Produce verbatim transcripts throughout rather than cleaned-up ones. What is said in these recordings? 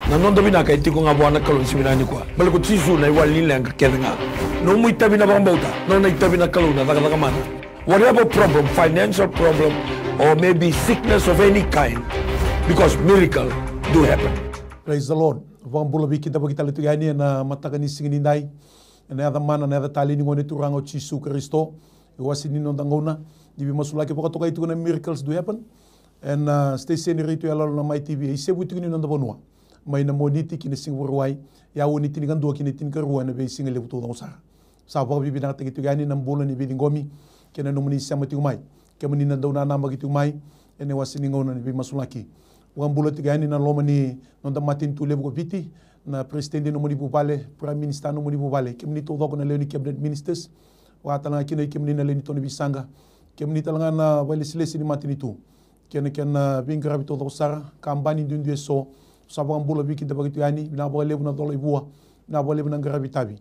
Na noda vinaka e tiko ga vua na Kalou ni siga vinaka nikua. Baleta ko Jisu na iwali ni leqa kece ga. Nomu itavi na vakabauta, nona itavi na Kalou na cakacaka mana. Whatever problem, financial problem, or maybe sickness of any kind, because miracle do happen. Praise the Lord. Vakabula veikidavaki tale tu yani ena mataka ni siga nidai. Ena yaca mana, na yaca talei ni Gone Turaga o Jisu Karisito. E wase ni noda gauna ni veimasulaki vakatokai tiko na Miracles Do Happen. Ena, ah, station ni retio yaloyalo na Mai T V, e isevu tiko ni noda vanua. Mai na Moniti ki na siga Vakarauwai, e aua ni tinikadua ki na tinikarua ena veisiga levu taucoko sara. Sa vakavinavinakataki tiko yani na bula ni veiciqomi kei na nomuni sema tiko mai. Kemuni na dau nanamaki tiko mai ena iwase ni gauna ni veimasulaki. Vakabula tiko yani na loma ni noda matanitu levu ko Viti, na President ni nomuni vuvale, Prime Minister ni nomuni vuvale, kemuni taucoko na lewe ni Cabinet Ministers, vaka tale ga kina i kemuni na lewe ni tona veisaqa, kemuni tale ga na vakailesilesi ni matanitu kei na kena veiqaravi taucoko sara, kabani duidui eso. Sa vakabula veikidavaki tu yani, vinaka vakalevu na cola i vua, vinaka vakalevu na qaravi tavi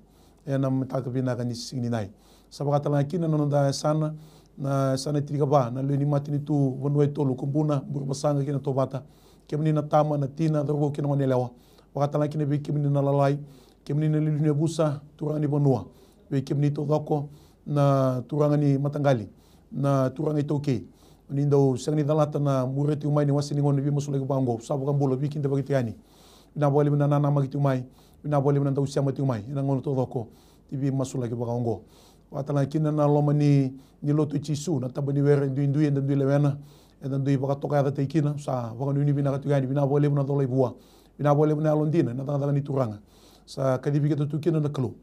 ena mataka vinaka ni siga nidai. Sa vaka tale ga kina na noda yasana, na yasana tinikava, na lewe ni matanitu vanua e tolu, Kubuna, Burebasaga kei na Tovata. Kemuni na tama, na tina, cauravou kei na goneyalewa. Vaka tale ga kina vei kemuni na lalai, kemuni na liuliu ni yavusa, turaga ni vanua, vei kemuni taucoko na turaga ni mataqali, na turaga iTaukei. Ni dau sega ni calata na muria tiko mai ni wase ni gauna ni veimasulaki vaqo, sa vakabula veikidavaki tiko yani. Vinaka vakalevu na nanamaki tiko mai, vinaka vakalevu na dau sema tiko mai ena gauna taucoko ni veimasulaki vaqo. Vaka tale ga kina na loma ni, ni lotu i Jisu, na taba ni were duidui eda dui lewena, eda dui vakatokayacataki kina, sa vakanuinui vinaka tiko yani, vinaka vakalevu na cola i vua, vinaka vakalevu na yalodina ena cakacaka ni Turaga. Sa kacivi keda tu kina na Kalou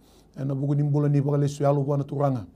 ena vuku ni bula ni vakalesu yalo vua na Turaga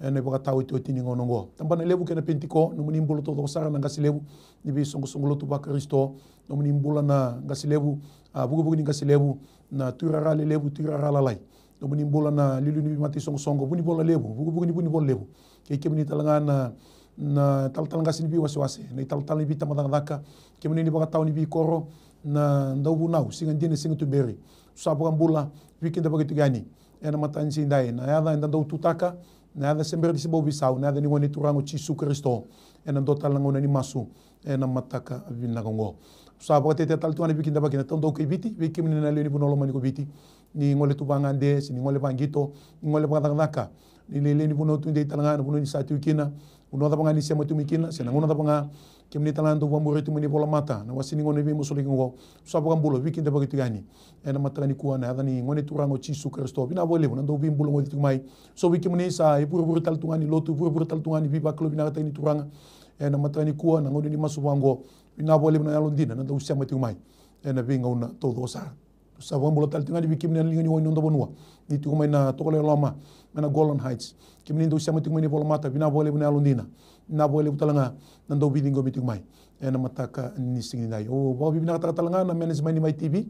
ena ivakataotioti ni gauna oqo. Tabana levu kei na peni tiko, nomuni bula taucoko sara na qase levu ni veisoqosoqo lotu vaKarisito, nomuni bula na qase levu, a, vukevuke ni qase levu, na tuirara lelevu, tuirara lalai. Nomuni bula na liuliu ni veimata isoqosoqo, vunivola levu, vukevuke ni vunivola levu. Kei kemuni tale ga na, na talatala qase ni veiwasewase, na italatala ni veitabacakacaka, kemuni na ivakatawa ni veikoro, na dauvunau, siga dina, siga tuberi. Sa vakabula veikidavaki tiko yani ena mataka ni siga edai, na yaca eda dau tutaka, na yaca se bera ni se bau veisau, na yaca ni Gone Turaga o Jisu Karisito. Ena dua tale na gauna ni masu ena mataka vinaka oqo. Sa vakatetea tale tu ga na veikidavaki na taudaku kei Viti, vei kemuni na lewe ni vanua lomani ko Viti. Ni gole tu vagade se ni gole vaqito, ni gole vakacakacaka, ni lewe ni vanua tu dei tale ga, na vanua ni sa tiko kina, vanua cava ga ni sema tu mai kina, se na gauna cava ga, kemuni tale ga dau vakamuria tu mai na ivolamata, na wase ni gauna ni veimasulaki oqo. Sa vakabula veikidavaki tiko yani ena mataka nikua, na yaca ni Gone Turaga o Jisu Karisito. Vinaka vakalevu na dau veibulagoci tiko mai. So vei kemuni sa ivurevure tale tu ga ni lotu, vurevure tale tu ga ni veivakalouvinakataki ni Turaga ena mataka nikua, na gauna ni masu vaqo. Vinaka vakalevu na yalodina na dau sema tiko mai ena veigauna taucoko sara. Sa vakabula tale tiko ga ni vei kemuni na liga ni wai ni noda vanua, ni tiko mai na Tokalau e Loma, mai na Golan Heights. Kemuni dau sema tiko mai na ivolamata, vinaka vakalevu na yalodina. Vinaka vakalevu tale ga na dau veiciqomi tiko mai ena mataka ni siga nidai. Au vakavinavinakataka tale ga na management ni Mai T V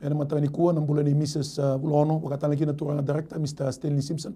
ena mataka nikua, na bula nei Mrs, ah, Vulaono, vaka tale kina na turaga director, Mr Stanley Simpson,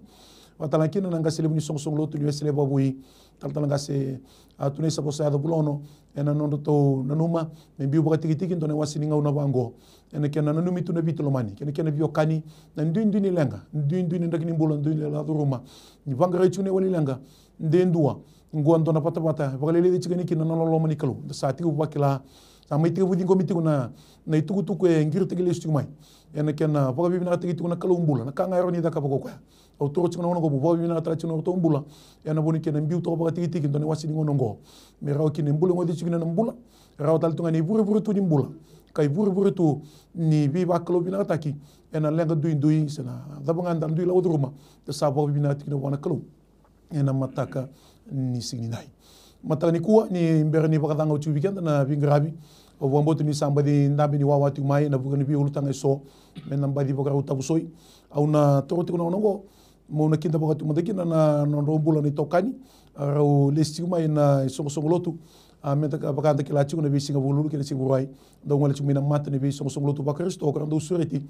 vaka tale kina na qase levu ni soqosoqo lotu ni Wesele vakavoui, talatala qase, ah, Tunaisa Vosayaco Vulaono, ena nodratou nanuma me biu vakatikitiki dua na iwase ni gauna vaqo ena kena nanumi tu na Viti lomani kei na kena veiwekani, na duidui ni leqa, duidui ni draki ni bula, duidui ni lako curuma, ni vaqarai tiko na iwali ni leqa. De dua, oqo e dua na vatavata e vakaleleci tiko yani kina na loloma ni Kalou. Da sa tiko vakila, sa mai tiko vakaciqomi tiko na, na itukutuku e qiritaki lesu tiko mai ena kena vakavinavinakataki tiko na Kalou bula, na ka ga e rawa ni cakava ko koya. Au toro tiko na gauna oqo meu vakavinavinakataka tiko na nodratou bula ena vuku ni kena biu toka vakatikitiki dua na iwase ni gauna oqo, me rawa kina e bulagoci tiko kina na bula, rawa tale tu ga ni vurevure tu ni bula, ka ivurevure tu ni veivakalouvinakataki ena leqa duidui se na cava ga da dui lako curuma, da sa vakavinavinakataki kina vua na Kalou ena mataka ni siga nidai. Mataka nikua, ni bera ni vakacaga oti vei keda na veiqaravi, au vakabauta ni sa baci dabe ni wawa tiko mai ena vuku ni veiulutaga eso me na baci vakarau tavusoi. Au na toro tiko na gauna oqo meu na kidavaka tu mada kina na nodrau bula na itokani, a, rau lesi tiko mai na isoqosoqo lotu, a, me da ka, vaka da kila tiko na veisiga Vukelulu kei na siga Vakarauwai, dau gole tiko mai na mata ni veisoqosoqo lotu vaKarisito ka ra dau sureti,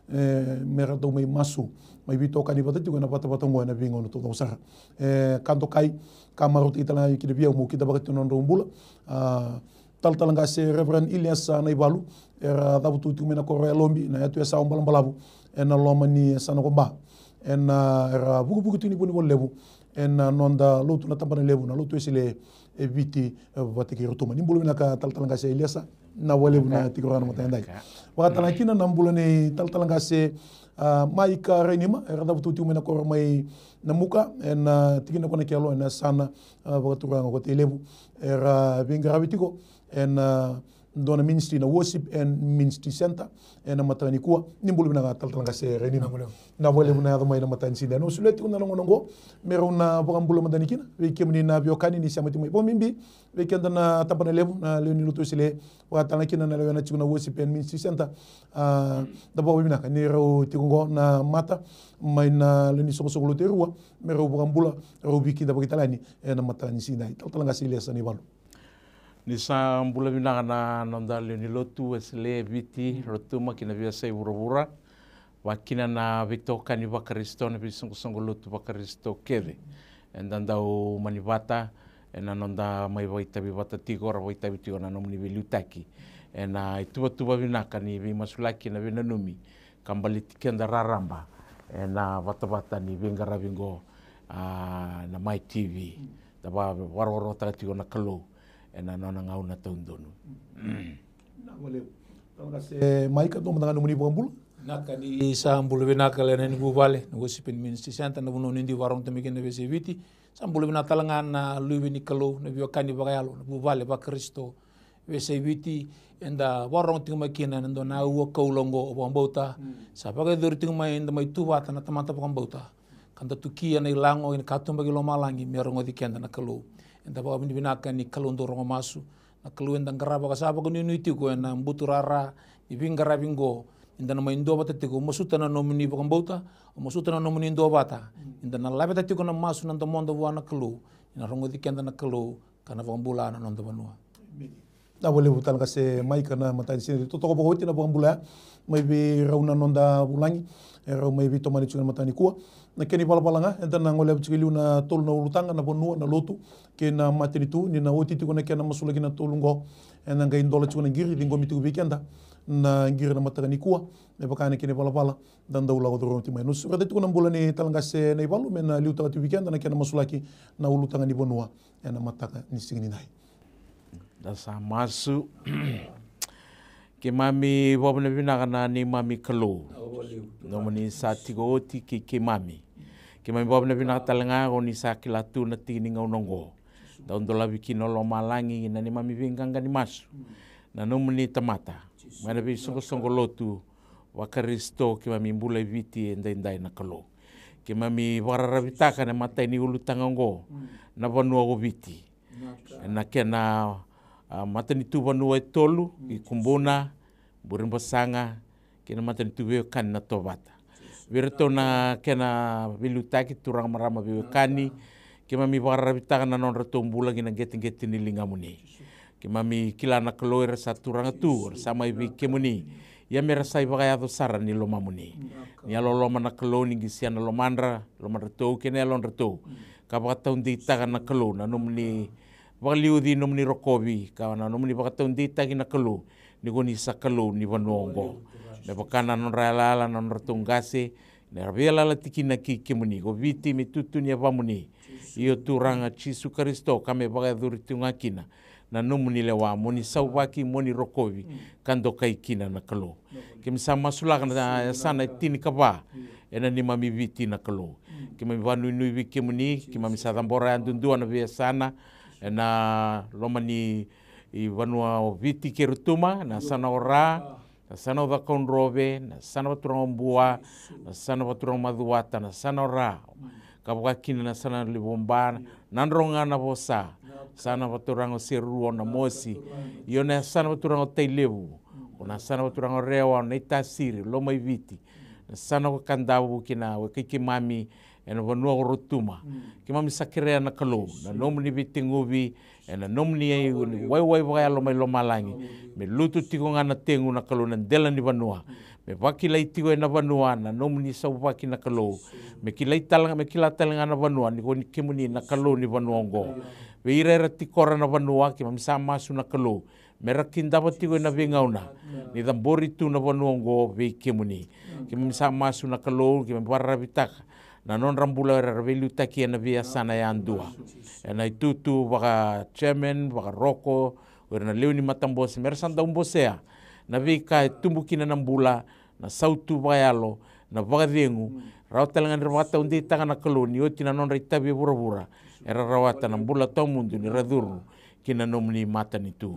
e, me ra dau mai masu, mai veitokani vata tiko ena vatavata oqo ena veigauna taucoko sara. E, ka dokai, ka marautaki tale ga kina vei au meu kidavaka tiko na nodrau bula, a, talatala qase Reverend Iliasa Naivalu, era cavutu tiko mai na koro ya Lobi, na yatu Yasawa Balabalavu, ena loma ni yasana ko Ba. Ena, era vukivuki tiko ni vunivola levu ena noda lotu na tabana levu, na lotu Wesele e Viti, e, vata kei Rotuma. Ni bula vinaka talatala qase Iliasa. Na vakalevu na tiko rawa na mataka edai. Vakatalega kina na bula ni talatala qase, a, Maika Rainima, era cavutu tiko mai na koro mai Namuka, ena tikina ko Nakelo, ena yasana, a, vakaturaga ko Tailevu. Era veiqaravi tiko ena dua na ministry, na Worship and Ministry Center, ena mataka nikua. Ni bula vinaka talatala qase Rainima. Na vakalevu na yaco mai na mataka ni siga edai. Au solia tiko na noqu, noqu, me rau na vakabula mada ni kina vei kemuni na veiwekani ni sema tiko mai. Vakabibi vei keda na tabana levu, na lewe ni lotu Wesele, vakatalega kina na lewena tiko na Worship and Ministry Center. A, da vakavinavinaka ni rau tiko qo na mata mai na lewe ni soqosoqo lotu e rua, me rau vakabula, rau veikidavaki tale yani ena mataka ni siga edai. Talatala qase Iliesa Naivalu. Ni sa bula vinaka na noda lewe ni lotu Wesele e Viti, Rotuma kei na veiyasai vuravura. Vakakina na veitokani vaKarisito, na veisoqosoqo lotu vaKarisito kece. Eda dau mani vata ena noda mai vakaitavi vata tiko, ra vakaitavi tiko na nomuni veiliutaki ena ituvatuva vinaka ni veimasulaki, na veinanumi, ka baleti keda raraba ena vatavata ni veiqaravi qo, a, na Mai T V. Da va-, vakarokorokotaka tiko na Kalou ena nona gauna taudonu. Na vakalevu. Talatala qase Maika, dua mada ga nomuni vakabula. Vinaka, ni sa bula vinaka lewe ni vuvale na Worship and Ministry Center, na vanua ni dui vakarorogo tiko mai kina na veiyasai Viti. Sa bula vinaka talega na luve ni Kalou, na veiwekani vakayalo, na vuvale vaKarisito veiyasai Viti, eda vakarorogo tiko mai kina ena dua na aua koula oqo o vakabauta. Sa vakayacori tiko mai, eda mai tu vata na tamata vakabauta, ka da tukia na ilago kei na katuba ki lomalagi me rogoci keda na Kalou. Eda vakavinavinaka ni Kalou dau rogo masu, na Kalou eda qarava ka sa vakanuinui tiko ena buturara ni veiqaravi oqo. Eda na mai duavata tiko, masuta na nomuni vakabauta, masuta na nomuni duavata. Eda na laveta tiko na masu na domoda vua na Kalou, ena rogoci keda na Kalou, ka na vakabula na noda vanua. Na vakalevu talatala qase Maika, na mataka ni siga edai. Totoka vakaoti na vakabula ya mai vei rau na noda vulagi, e rau mai veitomani tiko ena mataka nikua. Na kena ivalavala ga, eda na golevi tiko e liu na tolu na ulutaga, na vanua, na lotu kei na matanitu, ni na oti tiko na kena masulaki na tolu oqo. Ena qai dola tiko na qiri, ciqomi tiko vei keda na qiri na mataka nikua. Me vaka na kena ivalavala, da dau lako curuma tiko mai. Au sureta tiko na bula ni talatala qase Naivalu me na liutaka tiko vei keda na kena masulaki na ulutaga ni vanua ena mataka ni siga nidai. Da sa masu. Keimami vakavinavinaka na neimami Kalou, nomuni sa tiko oti kei keimami. Keimami vakavinavinaka talega ko ni sa kila tu na tiki ni gauna oqo dau dolavi kina o lomalagi na neimami veiqaqa ni masu, na nomuni tamata mai na veisoqosoqo lotu vaKarisito keimami bula e Viti edaidai na Kalou. Keimami vakararavitaka na imatai ni ulutaga oqo, na vanua ko Viti, na kena, a, matanitu vanua e tolu, i Kubuna, Burebasaga kei na matanitu veiwekani na Tovata. Vei iratou na kena veiliutaki, turaga, marama veiwekani, keimami vakararavitaka na nodratou bula ki na qeteqete ni ligamuni. Keimami kila na Kalou era sa turaga tu, era sa mai vei kemuni. Ia me ra sa ivakayaco sara ni lomamuni, ni yalololoma na Kalou, ni qisia na lomadra, lomadratou kei na yalodratou, ka vakataudeitaka na Kalou na nomuni vakaliuci, nomuni rokovi, ka na nomuni vakataudeitaki na Kalou, ni ko ni sa Kalou ni vanua oqo. Me vaka na nodra yalayala na nodratou qase, na ra veiyalayalati kina kei kemuni, ko Viti me tutu ni yavamuni. Io Turaga Jisu Karisito, ka me vakayacori tu ga kina na nomuni lewa, mo ni sauvaki, mo ni rokovi, ka dokai kina na Kalou. Keimami sa masulaka na yasana e tinikava ena neimami Viti na Kalou. Keimami vakanuinui vei kemuni, keimami sa cabora yadudua na veiyasana ena loma ni vanua o Viti kei Rotuma, na yasana o Ra, na yasana o Cakaudrove, na yasana vakaturaga o Bua, na yasana vakaturaga o Macuata, na yasana o Ra, ka vaka kina na yasana o Livoba, Nadroga, Navosa, yasana vakaturaga o Serua, Namosi, io na yasana vakaturaga o Tailevu, o na yasana vakaturaga o Rewa, Naitasiri, Lomaiviti, na yasana o Kadavu kei na wekai keimami ena vanua o Rotuma. Keimami sa kerea na Kalou na nomuni veiteguvi ena nomuni waiwai vakayalo mai lomalagi, me lutu tiko ga na tegu na Kalou na dela ni vanua, me vakilai tiko ena vanua na nomuni sauvaki na Kalou, me kilai tale, me kila tale ga na vanua ni ko ni kemuni na Kalou ni vanua oqo. Vei ira era tikora na vanua, keimami sa masu na Kalou, me ra kidava tiko ena veigauna ni cabori tu na vanua oqo vei kemuni. Keimami sa masu na Kalou, keimami vakararavitaka na nodra bula era veiliutaki ena veiyasana yadua, ena itutu vaka chairman, vaka roko, ko ira na lewe ni matabose, me ra sa dau bosea na veika e tubu kina na bula, na sautu vakayalo, na vakacegu. Rawa tale ga ni ra vakataudeitaka na Kalou ni oti na nodra itavi e vuravura, era rawata na bula tawamudu ni ra curu ki na nomuni matanitu.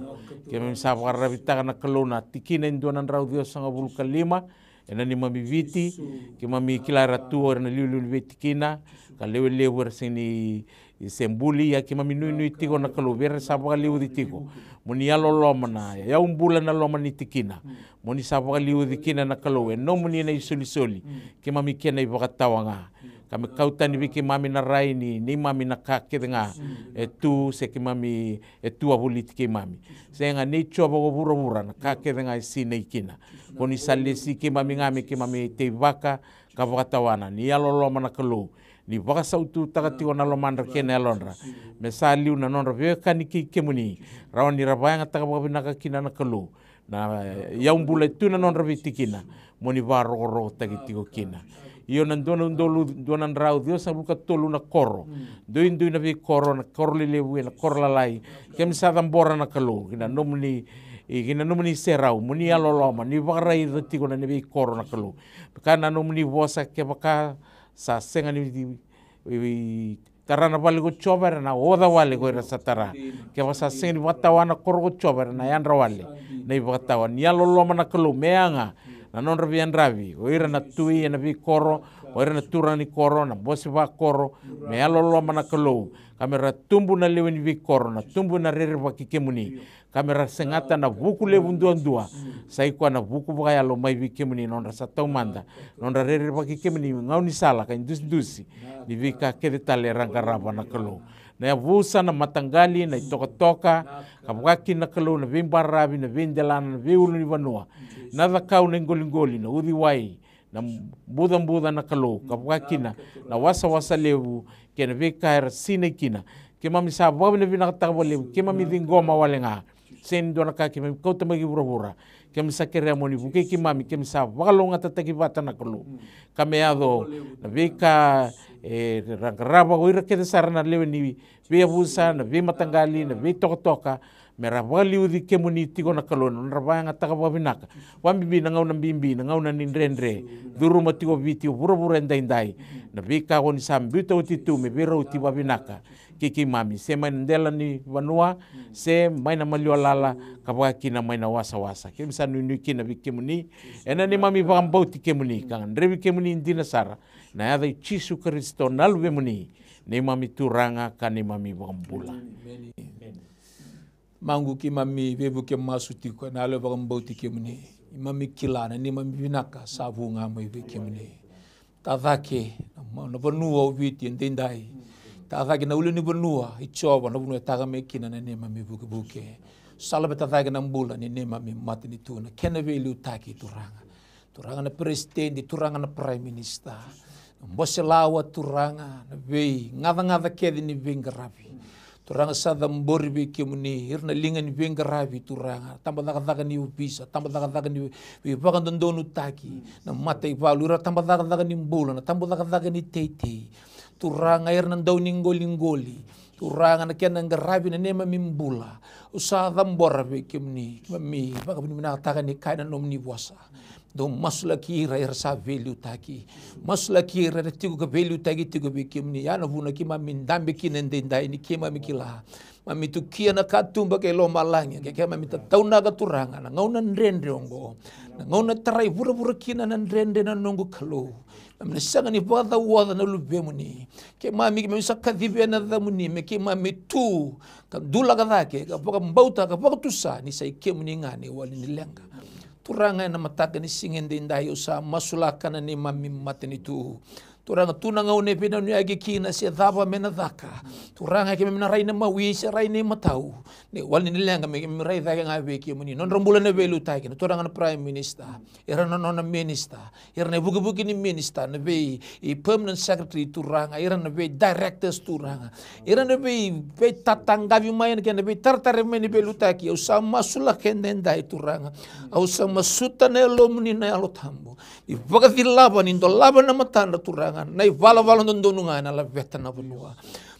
Keimami sa vakararavitaka na Kalou na tikina e dua na drau ciwasagavulu ka lima, ena neimami Viti. Keimami kila era tu o ira na liuliu ni veitikina, ka lewe levu era sega ni se buli, ia keimami nuinui tiko na Kalou vei ira sa vakaliuci tiko. Mo ni yalololoma na yaubula na loma ni tikina. Mo ni sa vakaliuci kina na Kalou e nomuni na isolisoli, keimami kena ivakatawa ga. Ka me kau tani vei keimami na rai ni neimami na ka kece ga e tu, se keimami e tu a voliti keimami. Sega, nei Jiova ko vuravura na ka kece ga e sinai kina. Ko ni sa lesi keimami ga me keimami teivaka ka vakatawana. Ni yalololoma na Kalou, ni vakasaututaka tiko na lomadra kei na yalodra, me sa liu na nodra veiwekani kei kemuni, rawa ni ra vakayagataka vakavinaka kina na Kalou na yaubula e tu na nodra veitikina, mo ni vakarokorokotaki tiko kina. Io, na dua na udolu, dua na drau ciwasagavulu ka tolu na koro, duidui na veikoro, na koro lelevu, na koro lalai, keimami sa cabora na Kalou ki na nomuni, ki na nomuni serau, mo ni yalololoma, ni vakaraica tiko na veikoro na Kalou. Ka na nomuni vosa, kevaka sa sega ni tara na vale ko Jiova, era na oca wale ko ira sa tara. Kevaka sa sega ni vakatawa na koro ko Jiova, era na yadra wale na ivakatawa. Ni yalololoma na Kalou me yaga na nodra veiyadravi, o ira na tui ena veikoro, o ira na turaga ni koro, na bose vakoro, me yalololoma na Kalou, ka me ra tubu na lewe ni veikoro, na tubu na rerevaki kemuni, ka me ra segata na vuku levu duadua, sa i koya na vuku vakayalo mai vei kemuni, nodra sa taumada, nodra rerevaki kemuni, gaunisala ka idusidusi ni veika kece tale era qarava na Kalou. Na yavusa, na mataqali, na itokatoka, ka vaka kina na Kalou na veibaravi, na veidelana, na veiulunivanua, na cakau, na iqoliqoli, na uciwai, na bucabuca na Kalou, ka vaka kina na wasawasa levu, kei na veika era sinai kina. Keimami sa vakavinavinakataka vakalevu, keimami ciqoma wale ga. Sega ni dua na ka keimami kauta mai ki vuravura. Keimami sa kerea mo ni vukei keimami, keimami sa vakalougatataki vata na Kalou. Ka me yaco na veika era qarava o ira kece sara na lewe ni veiyavusa, na veimataqali, na veitokatoka, me ra vakaliuci kemuni tiko na Kalou, na nodra vakayagataka vakavinaka. Vakabibi na gauna bibi, na gauna ni dredre curuma tiko Viti, o vuravura edaidai. Na veika ko ni sa biuta oti tu me veirauti vakavinaka kei keimami, se mai na dela ni vanua, se mai na maliwa lala, ka vaka kina mai na wasawasa. Keimami sa nuinui kina vei kemuni ena neimami vakabauti kemuni ka gadrevi kemuni dina sara, na yaca i Jisu Karisito na Luvemuni, neimami Turaga ka neimami Vakabula. Maqu, keimami veivuke masu tiko ena yalo e vakabauti kemuni. Keimami kila na neimami vinaka sa vu ga mai vei kemuni. Tacake na ma-, na vanua o Viti edaidai. Tacake na ulunivanua i Jiova, na vanua e taka mai kina na neimami vukevuke. Sa laveta cake na bula ni neimami matanitu, na kena veiliutaki, Turaga. Turaga na peresitedi, Turaga na prime minister, na bose lawa, Turaga, na veigacagaca kece ni veiqaravi. Turaga, sa cabori vei kemuni ira na liga ni veiqaravi, Turaga, tabacakacaka ni ovisa, tabacakacaka ni veivakadodonutaki, na mataivalu, ira tabacakacaka ni bula, na tabacakacaka ni teitei. Turaga, ira na dau ni qoliqoli, Turaga, na kena qaravi na neimami bula. Au sa cabora vei kemuni, keimami vakavinavinakataka ni kaya na nomuni vosa. Dou masulaki ira era sa veiliutaki. Masulaki ira era tiko ka veiliutaki tiko vei kemuni. Ya na vuna keimami dabe kina edaidai ni keimami kila, mami tukia na katuba kei lomalagi, ke keimami tataunaka, Turaga, na gauna dredre oqo, na gauna tarai vuravura kina na dredre, na noqu Kalou. Mami na sega ni vakacauoca na luvemuni. Keimami, keimami sa kacivi ena yacamuni me keimami tu ka dulaka cake, ka vakabauta, ka vakatusa ni sa i kemuni ga na iwali ni leqa. Turaga, ena mataka ni siga edaidai au sa masulaka na neimami matanitu. Turaga, tu na gauna e veinanuyaki kina se cava me na caka. Turaga, keimami na rai na mawi se rai na imatau, na iwali ni leqa me keimami rai cake ga vei kemuni. Nodra bula na veiliutaki, na turaga na prime minister, ira na nona minister, ira na ivukivuki ni minister, na vei, i permanent secretary, Turaga, ira na vei directors, Turaga, ira na vei, veitataqavi mai, na kena veitaratara mai ni veiliutaki. Au sa masulaka edaidai, Turaga. Au sa masuta na Yalomuni na Yalo Tabu ni vakacilava, ni dolava na matadra, Turaga, na ivalavala dodonu ga ena laveta na vanua.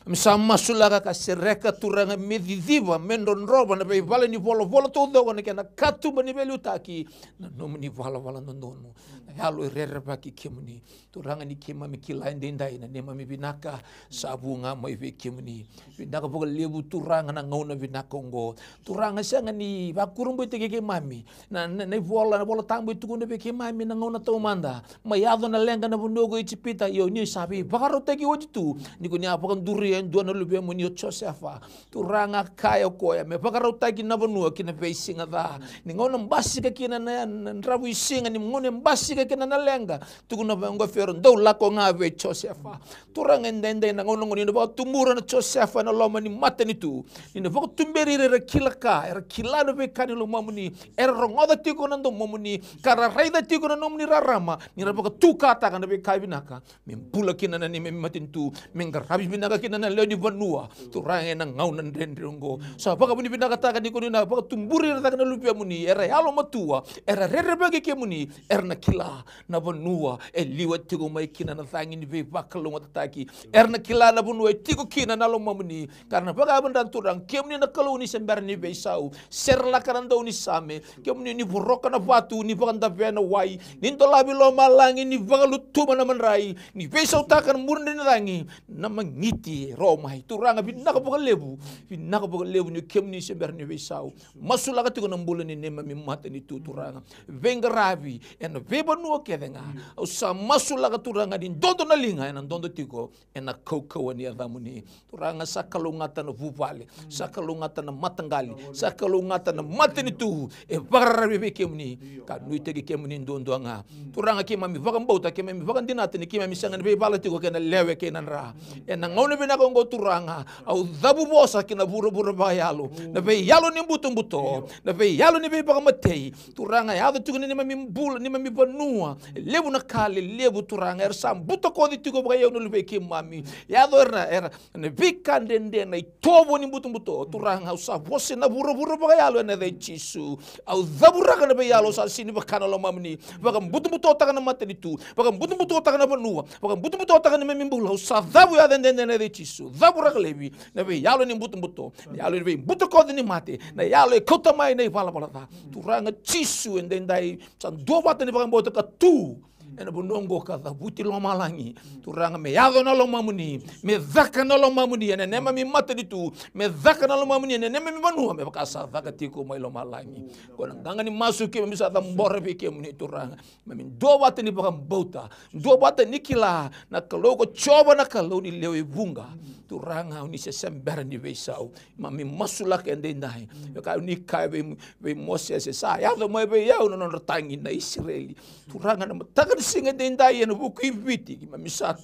Keimami sa masulaka ka sereka, Turaga, me ciciva, me drodrova na veivale ni volavola taucoko, na kena katuba ni veiliutaki, na nomuni valavala dodonu, na yalo e rerevaki kemuni. Turaga, ni keimami kila edaidai na neimami vinaka sa vu ga mai vei kemuni. Vinaka vakalevu, Turaga, na gauna vinaka oqo. Turaga, sega ni vakurabuitaki keimami na, na, na ivola, na iVola Tabu e tukuna vei keimami na gauna taumada, mai yaco na leqa na vanua ko Ijipita, ia o ni sa veivakarautaki oti tu, ni ko ni a vakaduria e dua na luvemuni o Josefa. Turaga, kaya o koya me vakarautaki na vanua ki na veisiga ca, ni gauna basika kina na, na dravuisiga, ni gauna e basika kina na leqa. Tukuna vaqo o Fero, dou lako ga vei Josefa. Turaga, edaidai na gauna oqo ni na vakatubura na Josefa ena loma ni matanitu, ni na vakatuberi ira era kila ka, era kila na veika ni lomamuni, era rogoca tiko na domomuni, ka ra raica tiko na nomuni rarama, ni ra vakatukataka na veika vinaka, me bula kina na neimami matanitu, me qaravi vinaka kina na lewe ni vanua. Turaga, ena gauna dredre oqo, sa vakavinavinakataka ni ko ni na vakatuburi ira cake na luvemuni, era yalomatua, era rerevaki kemuni, era na kila na vanua e liwa tiko mai kina na cagi ni veivakalougatataki. Era na kila na vanua e tiko kina na lomamuni, ka ra na vakayavadra, Turaga, kemuni na Kalou ni se bera ni veisau. Serelaka na daunisame, kemuni ni voroka na vatu, ni vakadavea na wai, ni dolavi lomalagi, ni vakalutuma na madrai, ni veisautaka na muria ni cagi, na magiti e ro mai. Turaga, vinaka vakalevu, vinaka vakalevu ni kemuni se bera ni veisau. Masulaka tiko na bula ni neimami matanitu, Turaga. Veiqaravi ena veivanua kece ga. Au sa masulaka, Turaga, ni dodo na liga ena dodo tiko ena kaukauwa ni yacamuni. Turaga, sa kalougata na vuvale, sa kalougata na mataqali, sa kalougata na matanitu e vakararavi vei kemuni, ka nuitaki kemuni duadua ga. Turaga, keimami vakabauta, keimami vakadinata ni keimami sega ni veivala tiko kei na lewe kei na dra. Ena gauna vinaka oqo, Turaga, au cavuvosa ki na vuravura vakayalo, na veiyalo ni butobuto, na veiyalo ni veivakamatei. Turaga, e yaco tiko na neimami bula, neimami vanua, e levu na ka lelevu, Turaga, era sa butakoci tiko vakaiyau na luvei keimami. Yaco era, era na veika dredre, na itovo ni butobuto. Turaga, au sa vosa ena vuravura vakayalo ena yaca i Jisu. Au cavuraka na veiyalo sa sega ni vaka na lomamuni. Vakabutobutotaka na matanitu, vakabutobutotaka na vanua, vakabutobutotaka na neimami bula. Au sa cavu yaca edaidai ena yaca i Jisu. Cavuraka laivi na veiyalo ni butobuto, na yalo ni veibutakoci ni mate, na yalo e kauta mai na ivalavala ca. Turaga Jisu, edaidai sa duavata ni vakabauta ka tu ena vanua oqo ka cavuti lomalagi. Turaga, me yaco na lomamuni, me caka na lomamuni ena neimami matanitu, me caka na lomamuni ena neimami vanua, me vaka sa caka tiko mai lomalagi. Ko na qaqa ni masu keimami sa cabora vei kemuni, Turaga. Keimami duavata ni vakabauta, duavata ni kila na Kalou ko Jiova na Kalou ni lewe vuqa. Turaga, o ni se bera ni veisau. Keimami masulaka edaidai. Vaka o ni kaya vei, vei Mosese, sa yaco mai vei au na nodra tagi na Isireli. Turaga, na mataka ni siga edaidai ena vuku i Viti, keimami sa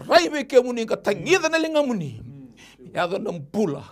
rai vei kemuni ka tagica na ligamuni. Yaco na bula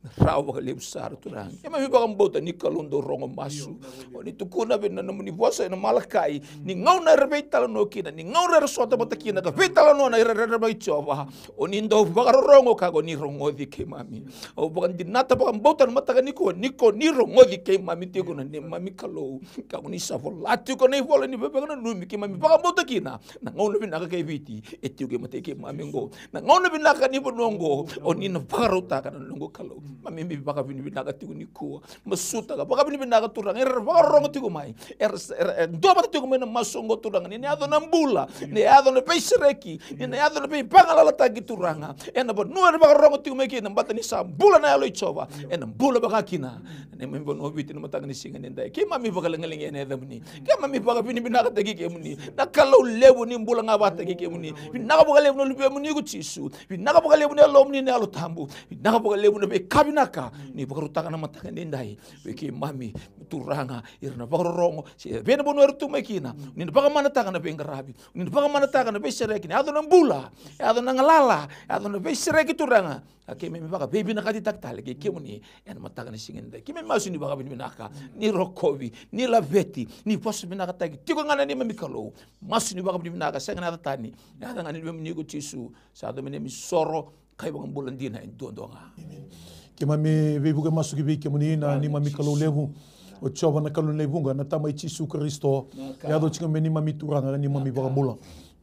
me rawa vakalevu sara, Turaga. Keimami vakabauta ni Kalou dau rogo masu. O ni tukuna vei na nomuni vosa ena Malakai, ni gauna era veitalanoa kina, ni gauna era sota vata kina ka veitalanoa na ira rerevaki Jiova, o ni dau vakarorogo ka ko ni rogoci keimami. Au vakadinata vakabauta na mataka nikua ni ko ni rogoci keimami tiko na neimami Kalou. Ka ko ni sa vola tiko na ivola ni veivakananumi keimami vakabauta kina. Na gauna vinaka kei Viti e tiko e matai keimami oqo. Na gauna vinaka ni vanua oqo, o ni na vakarautaka na noqu Kalou. Keimami vakavinavinaka tiko nikua. Masuta ka vakavinavinaka, Turaga, era vakarorogo tiko mai. Era, era, era duavata tiko mai na masu oqo, Turaga, ni na yaco na bula, ni na yaco na veisereki, ni na yaco na veivagalalataki, Turaga. Ena vanua era vakarorogo tiko mai kina, baleta ni sa bula na Yalo i Jiova, ena bula vaka kina na neimami vanua o Viti na mataka ni siga edaidai. Keimami vakaleqaleqe ena yacamuni. Keimami vakavinavinakataki kemuni, na Kalou levu, ni bula ga vakataki kemuni. Vinaka vakalevu na Luvemuni ko Jisu. Vinaka vakalevu na Yalomuni na Yalo Tabu. Vinaka vakalevu na veika vinaka ni vakarautaka na mataka edaidai vei keimami, Turaga. Ira na vakarorogo se vei na vanua era tu mai kina, ni na vakamanataka na veiqaravi, ni na vakamanataka na veisereki, ni yaco na bula, yaco na galala, yaco na veisereki, Turaga. A keimami vakaveivinakatitaka tale kei kemuni ena mataka ni siga edaidai. Keimami masu ni vakavinavinaka, ni rokovi, ni laveti, ni vosa vinakataki tiko ga na neimami Kalou. Masu ni vakavinavinaka, sega na yaca tani, yaca ga ni neimami ko Jisu. Sa yaco me neimami soro ka ivakabula dina e duadua ga. Keimami veivuke masu ki vei kemuni na neimami Kalou levu, o Jiova na Kalou ni lewe vuqa, na Tama i Jisu Karisito. Yaco tiko me neimami Turaga, neimami Vakabula.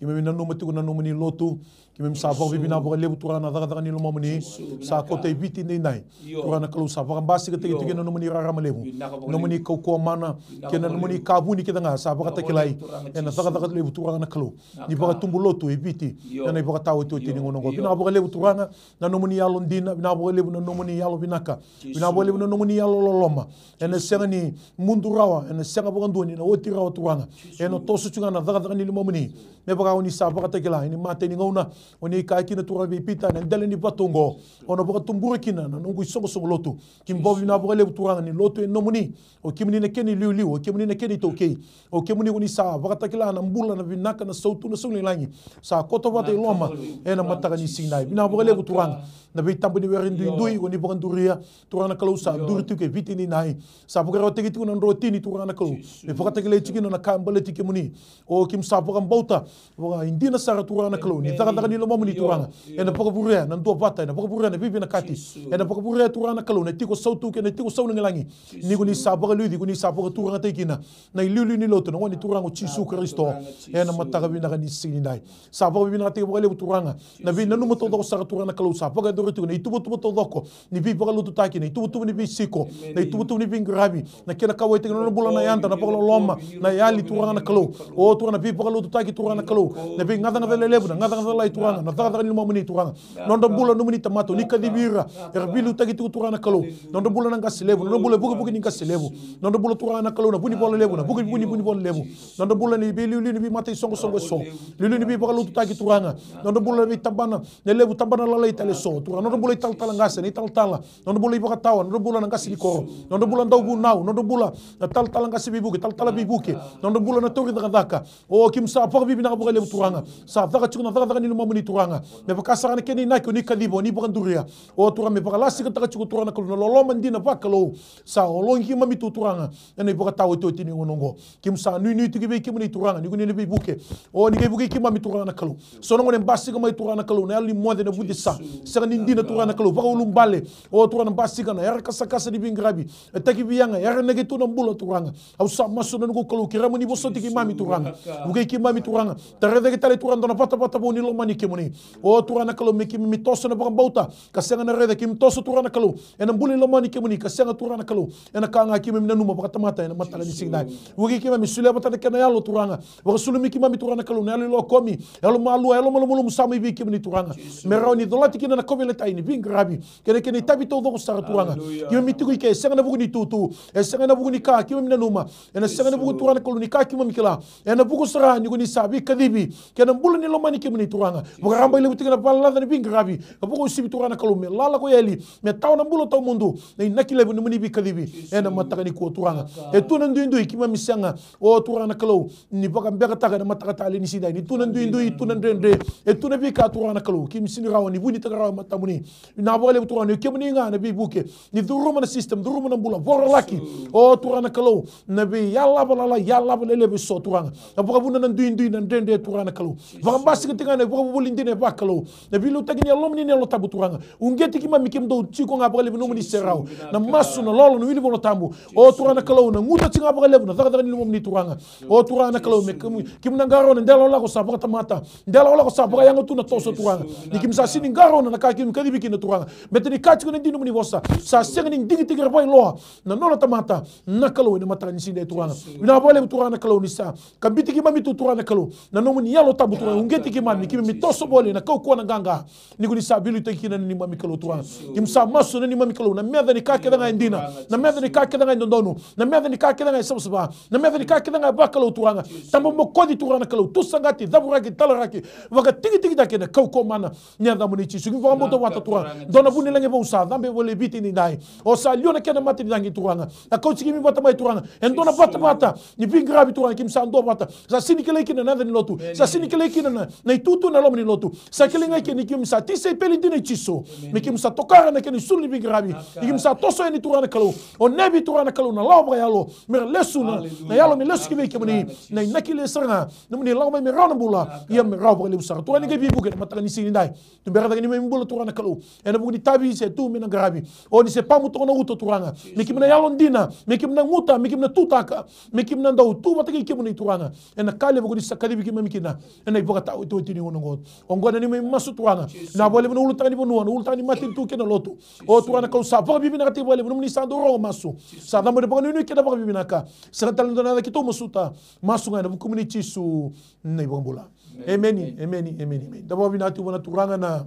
Keimami nanuma tiko na nomuni lotu. Keimami sa vakavinavinaka vakalevu, Turaga, na cakacaka ni lomamuni. Sa koto e Viti edaidai. Turaga na Kalou, sa vakabasikataki tiko kina na nomuni rarama levu, nomuni kaukauwa mana, kei na nomuni ka vuni kece ga sa vakatakilai ena cakacaka levu, Turaga na Kalou, ni vakatubu lotu e Viti ena ivakataotioti ni gauna oqo. Vinaka vakalevu, Turaga, na nomuni yalo dina, vinaka vakalevu na nomuni yalo vinaka, vinaka vakalevu na nomuni yalo loloma. Ena sega ni mudu rawa, ena sega vakadua ni na oti rawa, Turaga. Ena toso tiko ga na cakacaka ni lomamuni. Me vaka o ni sa vakatakila ena imatai ni gauna, o ni kaya kina, Turaga, vei Pita ena dela ni vatu oqo, o na vakatubura kina na noqu isoqosoqo lotu. Keimami vakavinavinaka vakalevu, Turaga, ni lotu e nomuni. O kemuni na kena iliuliu, o kemuni na kena itaukei. O kemuni ko ni sa vakatakila na bula, na vinaka, na sautu, na saulagilagi. Sa koto vata i loma ena mataka ni siga edai. Vinaka vakalevu, Turaga, na veitaba ni were duidui o ni vakaduria, Turaga na Kalou, sa duri tiko e Viti edaidai. Sa vakarautaki tiko na drotini, Turaga na Kalou, me vakatakilai tiko kina na ka e baleti kemuni. O keimami sa vakabauta vakaidina sara, Turaga na Kalou, ni cakacaka ni lomamuni, Turaga, ena vakavurea na duavata, ena vakavurea na veivinakati, ena vakavurea, Turaga na Kalou, na tiko sautu kei na tiko saulagilagi. Ni ko ni sa vakaliuci, ko ni sa vakaturagataki kina na iliuliu ni lotu, na Gone Turaga o Jisu Karisito. Ena mataka vinaka ni siga edai, sa vakavinavinakataki vakalevu, Turaga, na veinanuma taucoko sara, Turaga na Kalou, sa vakayacori tiko na ituvatuva taucoko ni veivakalotutaki, na ituvatuva ni veisiko, na ituvatuva ni veiqaravi, na kena kauwaitaki na nona bula na yada, na vakaloloma, na yali, Turaga na Kalou. O Turaga, na veivakalotutaki, Turaga na Kalou, na veigacagaca lelevu, na gacagaca lalai, Turaga, na cakacaka ni lomamuni, Turaga. Nodra bula nomuni tamata o ni kacivi ira, era veiliutaki tiko, Turaga na Kalou. Nodra bula na qase levu, nodra bula e vukevuke ni qase levu. Nodra bula, Turaga na Kalou, na vunivola levu, na vukevuni vunivola levu. Nodra bula na veiliuliu ni veimata isoqosoqo eso, liuliu ni veivakalotutaki, Turaga. Nodra bula na veitabana, na levu tabana lalai tale eso, Turaga. Nodra bula italatala qase, na italatala. Nodra bula ivakatawa, nodra bula na qase ni koro. Nodra bula dauvunau, nodra bula na talatala qase veivuke, talatala veivuke. Nodra bula na tauri cakacaka. O keimami sa vakavinavinaka vakalevu, Turaga. Sa caka tiko na cakacaka ni lomamuni, Turaga. Me vaka sara na kena inaki o ni kaciva, o ni vakaduria. O Turaga, me vakalasikataka tiko, Turaga na Kalou, na loloma dina vakalou. Sa ologi keimami tu, Turaga, ena ivakataotioti ni gauna oqo. Keimami sa nuinui tiko vei kemuni, Turaga, ni ko ni na veivuke. O ni qai vukei keimami, Turaga na Kalou. So na gauna e basika mai, Turaga na Kalou, na yalo ni moce, na vucesa. Sega ni dina, Turaga na Kalou, vakaulubale. O Turaga, na basika na yara kasakasa ni veiqaravi. E taki vei yaga, yara neke tu na bula, Turaga. Au sa masu na noqu Kalou, kerea mo ni vosoti keimami, Turaga. Vukei keimami, Turaga. Tara cake tale, Turaga, dua na vatavata vou ni lomani kemuni. O Turaga na Kalou, me keimami toso ena vakabauta ka sega na raica, keimami toso, Turaga na Kalou, ena bula ni lomani kemuni ka sega, Turaga na Kalou, ena ka ga keimami nanuma vakatamata ena mataka ni siga edai. Vukei keimami, solia vata na kena yalo, Turaga. Vakasulumi keimami, Turaga na Kalou, na yalo ni lokomi, yalo malua, yalo malumalumu sa mai vei kemuni, Turaga. Me rawa ni colati kina na kauveilatai ni veiqaravi kei na kena itavi taucoko sara, Turaga. Keimami tiko i ke, e sega ena vuku ni itutu, e sega ena vuku ni ka keimami nanuma, ena sega ena vuku, Turaga na Kalou, ni ka keimami kila. Ena vuku sara ni ko ni sa veikacivi kei na bula ni lomani kemuni, Turaga. Vakararaba levu tiko na valelaca ni veiqaravi. Ka vakauasivi, Turaga na Kalou, me lala ko eli, me tawa na bula tawamudu na inaki levu ni nomuni veikacivi ena mataka nikua, Turaga. E tu na duidui keimami sega, o Turaga na Kalou, ni vakabekataka ena mataka talei ni siga edai. Ni tu na duidui, tu na dredre, e tu na veika, Turaga na Kalou, keimami sega ni rawa ni vunitaka rawa e matamuni. Vinaka vakalevu, Turaga, ni o kemuni ga na veivuke. Ni curuma na system, curuma na bula, vorolaki, o Turaga na Kalou, na veiyalava lalai, yalava lelevu eso, Turaga. Na vakavuna na duidui, na dredre, Turaga na Kalou. Vakabasika tiko ga na vakavuvuli dina e vakalou, na veiliutaki ni Yalomuni na Yalo Tabu, Turaga. Uqeti keimami, keimami dau tiko ga vakalevu ena nomuni serau. Na masu, na lolo, na wili Vola Tabu. O Turaga na Kalou, na guta tiko ga vakalevu na cakacaka ni lomamuni, Turaga. O Turaga na Kalou, me keimami, keimami na qarauna de lakolako sa vakatamata, de lakolako sa vakayago tu na toso, Turaga. Ni keimami sa sega ni qarauna na ka keimami kacivi kina, Turaga. Baleta ni kaya tiko na dina ni nomuni vosa, sa sega ni digitaki ira vakailoa na nona tamata na Kalou ena mataka ni siga edai, Turaga. Vinaka vakalevu, Turaga na Kalou, ni sa kabiti keimami tu, Turaga na Kalou, na nomuni Yalo Tabu, Turaga. Uqeti keimami, keimami toso voli ena kaukauwa, na qaqa, ni ko ni sa veiliutaki kina na neimami Kalou, Turaga. Keimami sa masu, na neimami Kalou, na meca ni ka kece ga e dina, na meca ni ka kece ga e dodonu, na meca ni ka kece ga e savasava, na meca ni ka kece ga e vakalou, Turaga. Tababokoci, Turaga na Kalou, tusaqati, cavuraki, talaraki, vakatikitikitaki ena kaukauwa mana ni yacamuni Jisu. Keimami vakabauta vata, Turaga. Dua na vunilagi vou sa cabe voli e Viti edaidai. O sa liwa na kena mata ni cagi, Turaga. A kauti keimami vata mai, Turaga, e dua na vatavata ni veiqaravi, Turaga, keimami sa duavata. Sa sega ni kilai kina na yaca ni lotu, sa sega ni kilai kina na, na itutu ena loma ni lotu. Sa kilai ga kina ni keimami sa tisaipeli dina i Jisu, me keimami sa tokara na kena isulu ni veiqaravi. Ni keimami sa toso yani, Turaga na Kalou, o Nevi, Turaga na Kalou, na lawa vakayalo, me ra lesu na, na yalo me lesu ki vei kemuni. Na inaki levu sara ga, nomuni lako mai me rawa na bula, ia me rawa vakalevu sara. Turaga, ni qai veivuke ena mataka ni siga edai. Tubera cake neimami bula, Turaga na Kalou, ena vuku ni itavi se tu me na qaravi. O ni se pamu toka na uto, Turaga, me keimami na yalodina, me keimami na guta, me keimami na tutaka, me keimami na dau tu vata kei kemuni, Turaga. Ena ka levu ko ni sa kacivi keimami kina ena ivakataotioti ni gauna oqo. Oqo na neimami masu Turaga. Na vakalevu na ulutaga ni vanua, na ulutaga ni matanitu kei na lotu. O Turaga na Kalou, sa vakavinavinakataki vakalevu nomuni sa dau rogo masu. Sa cabo ni vakanuinui kei na vakavinavinaka. Sega tale ni dua na yaca keitou masuta. Masu ga ena vukumuni Jisu na iVakabula. Emeni, emeni, emeni, emeni. Da vakavinavinaka tiko vua na Turaga na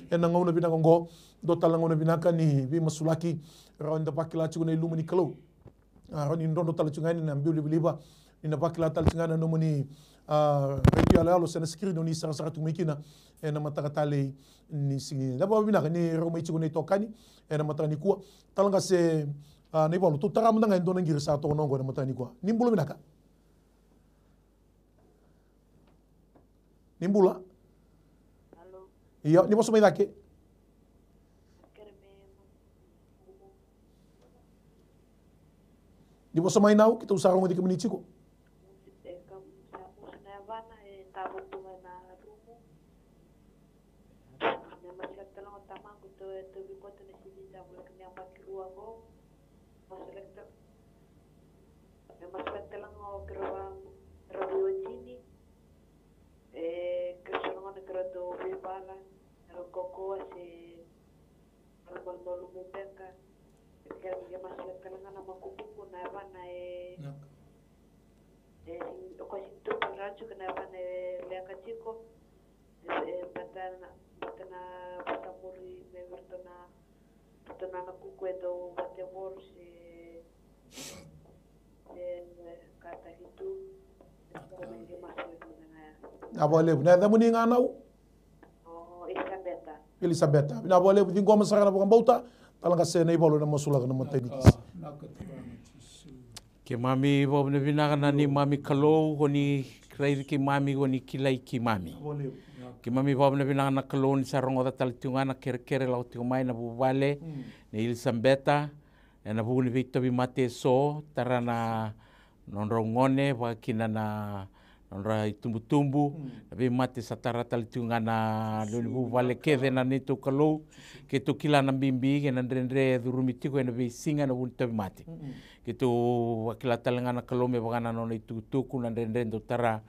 ena gauna vinaka oqo. Dua tale na gauna vinaka ni veimasulaki. Rawa ni da vakila tiko na ilumu ni Kalou. A, rawa ni drodro tale tiko ga yani na biu livaliva, ni na vakila tale tiko ga na nomuni, a, retio yaloyalo se na screen o ni sarasara tiko mai kina ena mataka talei ni siga. Da vakavinavinaka ni rau mai tiko na itokani ena mataka nikua. Tale ga se, a, na ivalu, tou tara mada ga e dua na qiri sa toka na oqo ena mataka nikua. Ni bula vinaka. Ni bula. Alo. Io, ni vosa mai cake. Kere me Ni vosa mai Nau, keitou sa rogoci kemuni tiko. E, ka, sa musu na yavana, e tavo tu mai na rumu. Me masulaki tale ga o tamaqu, tou, tou vikoto na sini sa vulaki na yabaki rua qo. Masulaki tale. Me masulaki tale ga o keirau, keirau veiwatini. E, keirau sa rogo na keirau tou veivala, keirau kokoa se malumalumu beka. Keirau via masulaki tale ga na makubuku na yavana e, e, o koya sini tu tale ga tiko na yavana e leqa tiko. E, e, bata na, bata na vasamuri me vei iratou na, iratou na kuku e dau vatevoro se, se kataki tu. Vinaka vakalevu. Na yacamuni ga Nau? O Elisabeta. Elisabeta. Vinaka vakalevu, ciqoma sara na vakabauta. Tale ga se na ivalu ena masulaka na matai ni kisi. Keimami vakavinavinaka na neimami Kalou, ko ni raici keimami, ko ni kilai keimami. Keimami vakavinavinaka na Kalou ni sa rogoca tale tiko ga na kerekere lako tiko mai na vuvale nei Elisabeta ena vuku ni veitauvimate eso, tara na nodrau gone, vaka kina na nodra itubutubu, na veimate sa tara tale tiko ga na lewe ni vuvale kece na neitou Kalou. Keitou kila na bibi kei na dredre e curumi tiko ena veisiga ena vuku ni tauvimate. Keitou vakila tale ga na Kalou me vaka na nona itukutuku na dredre dau tara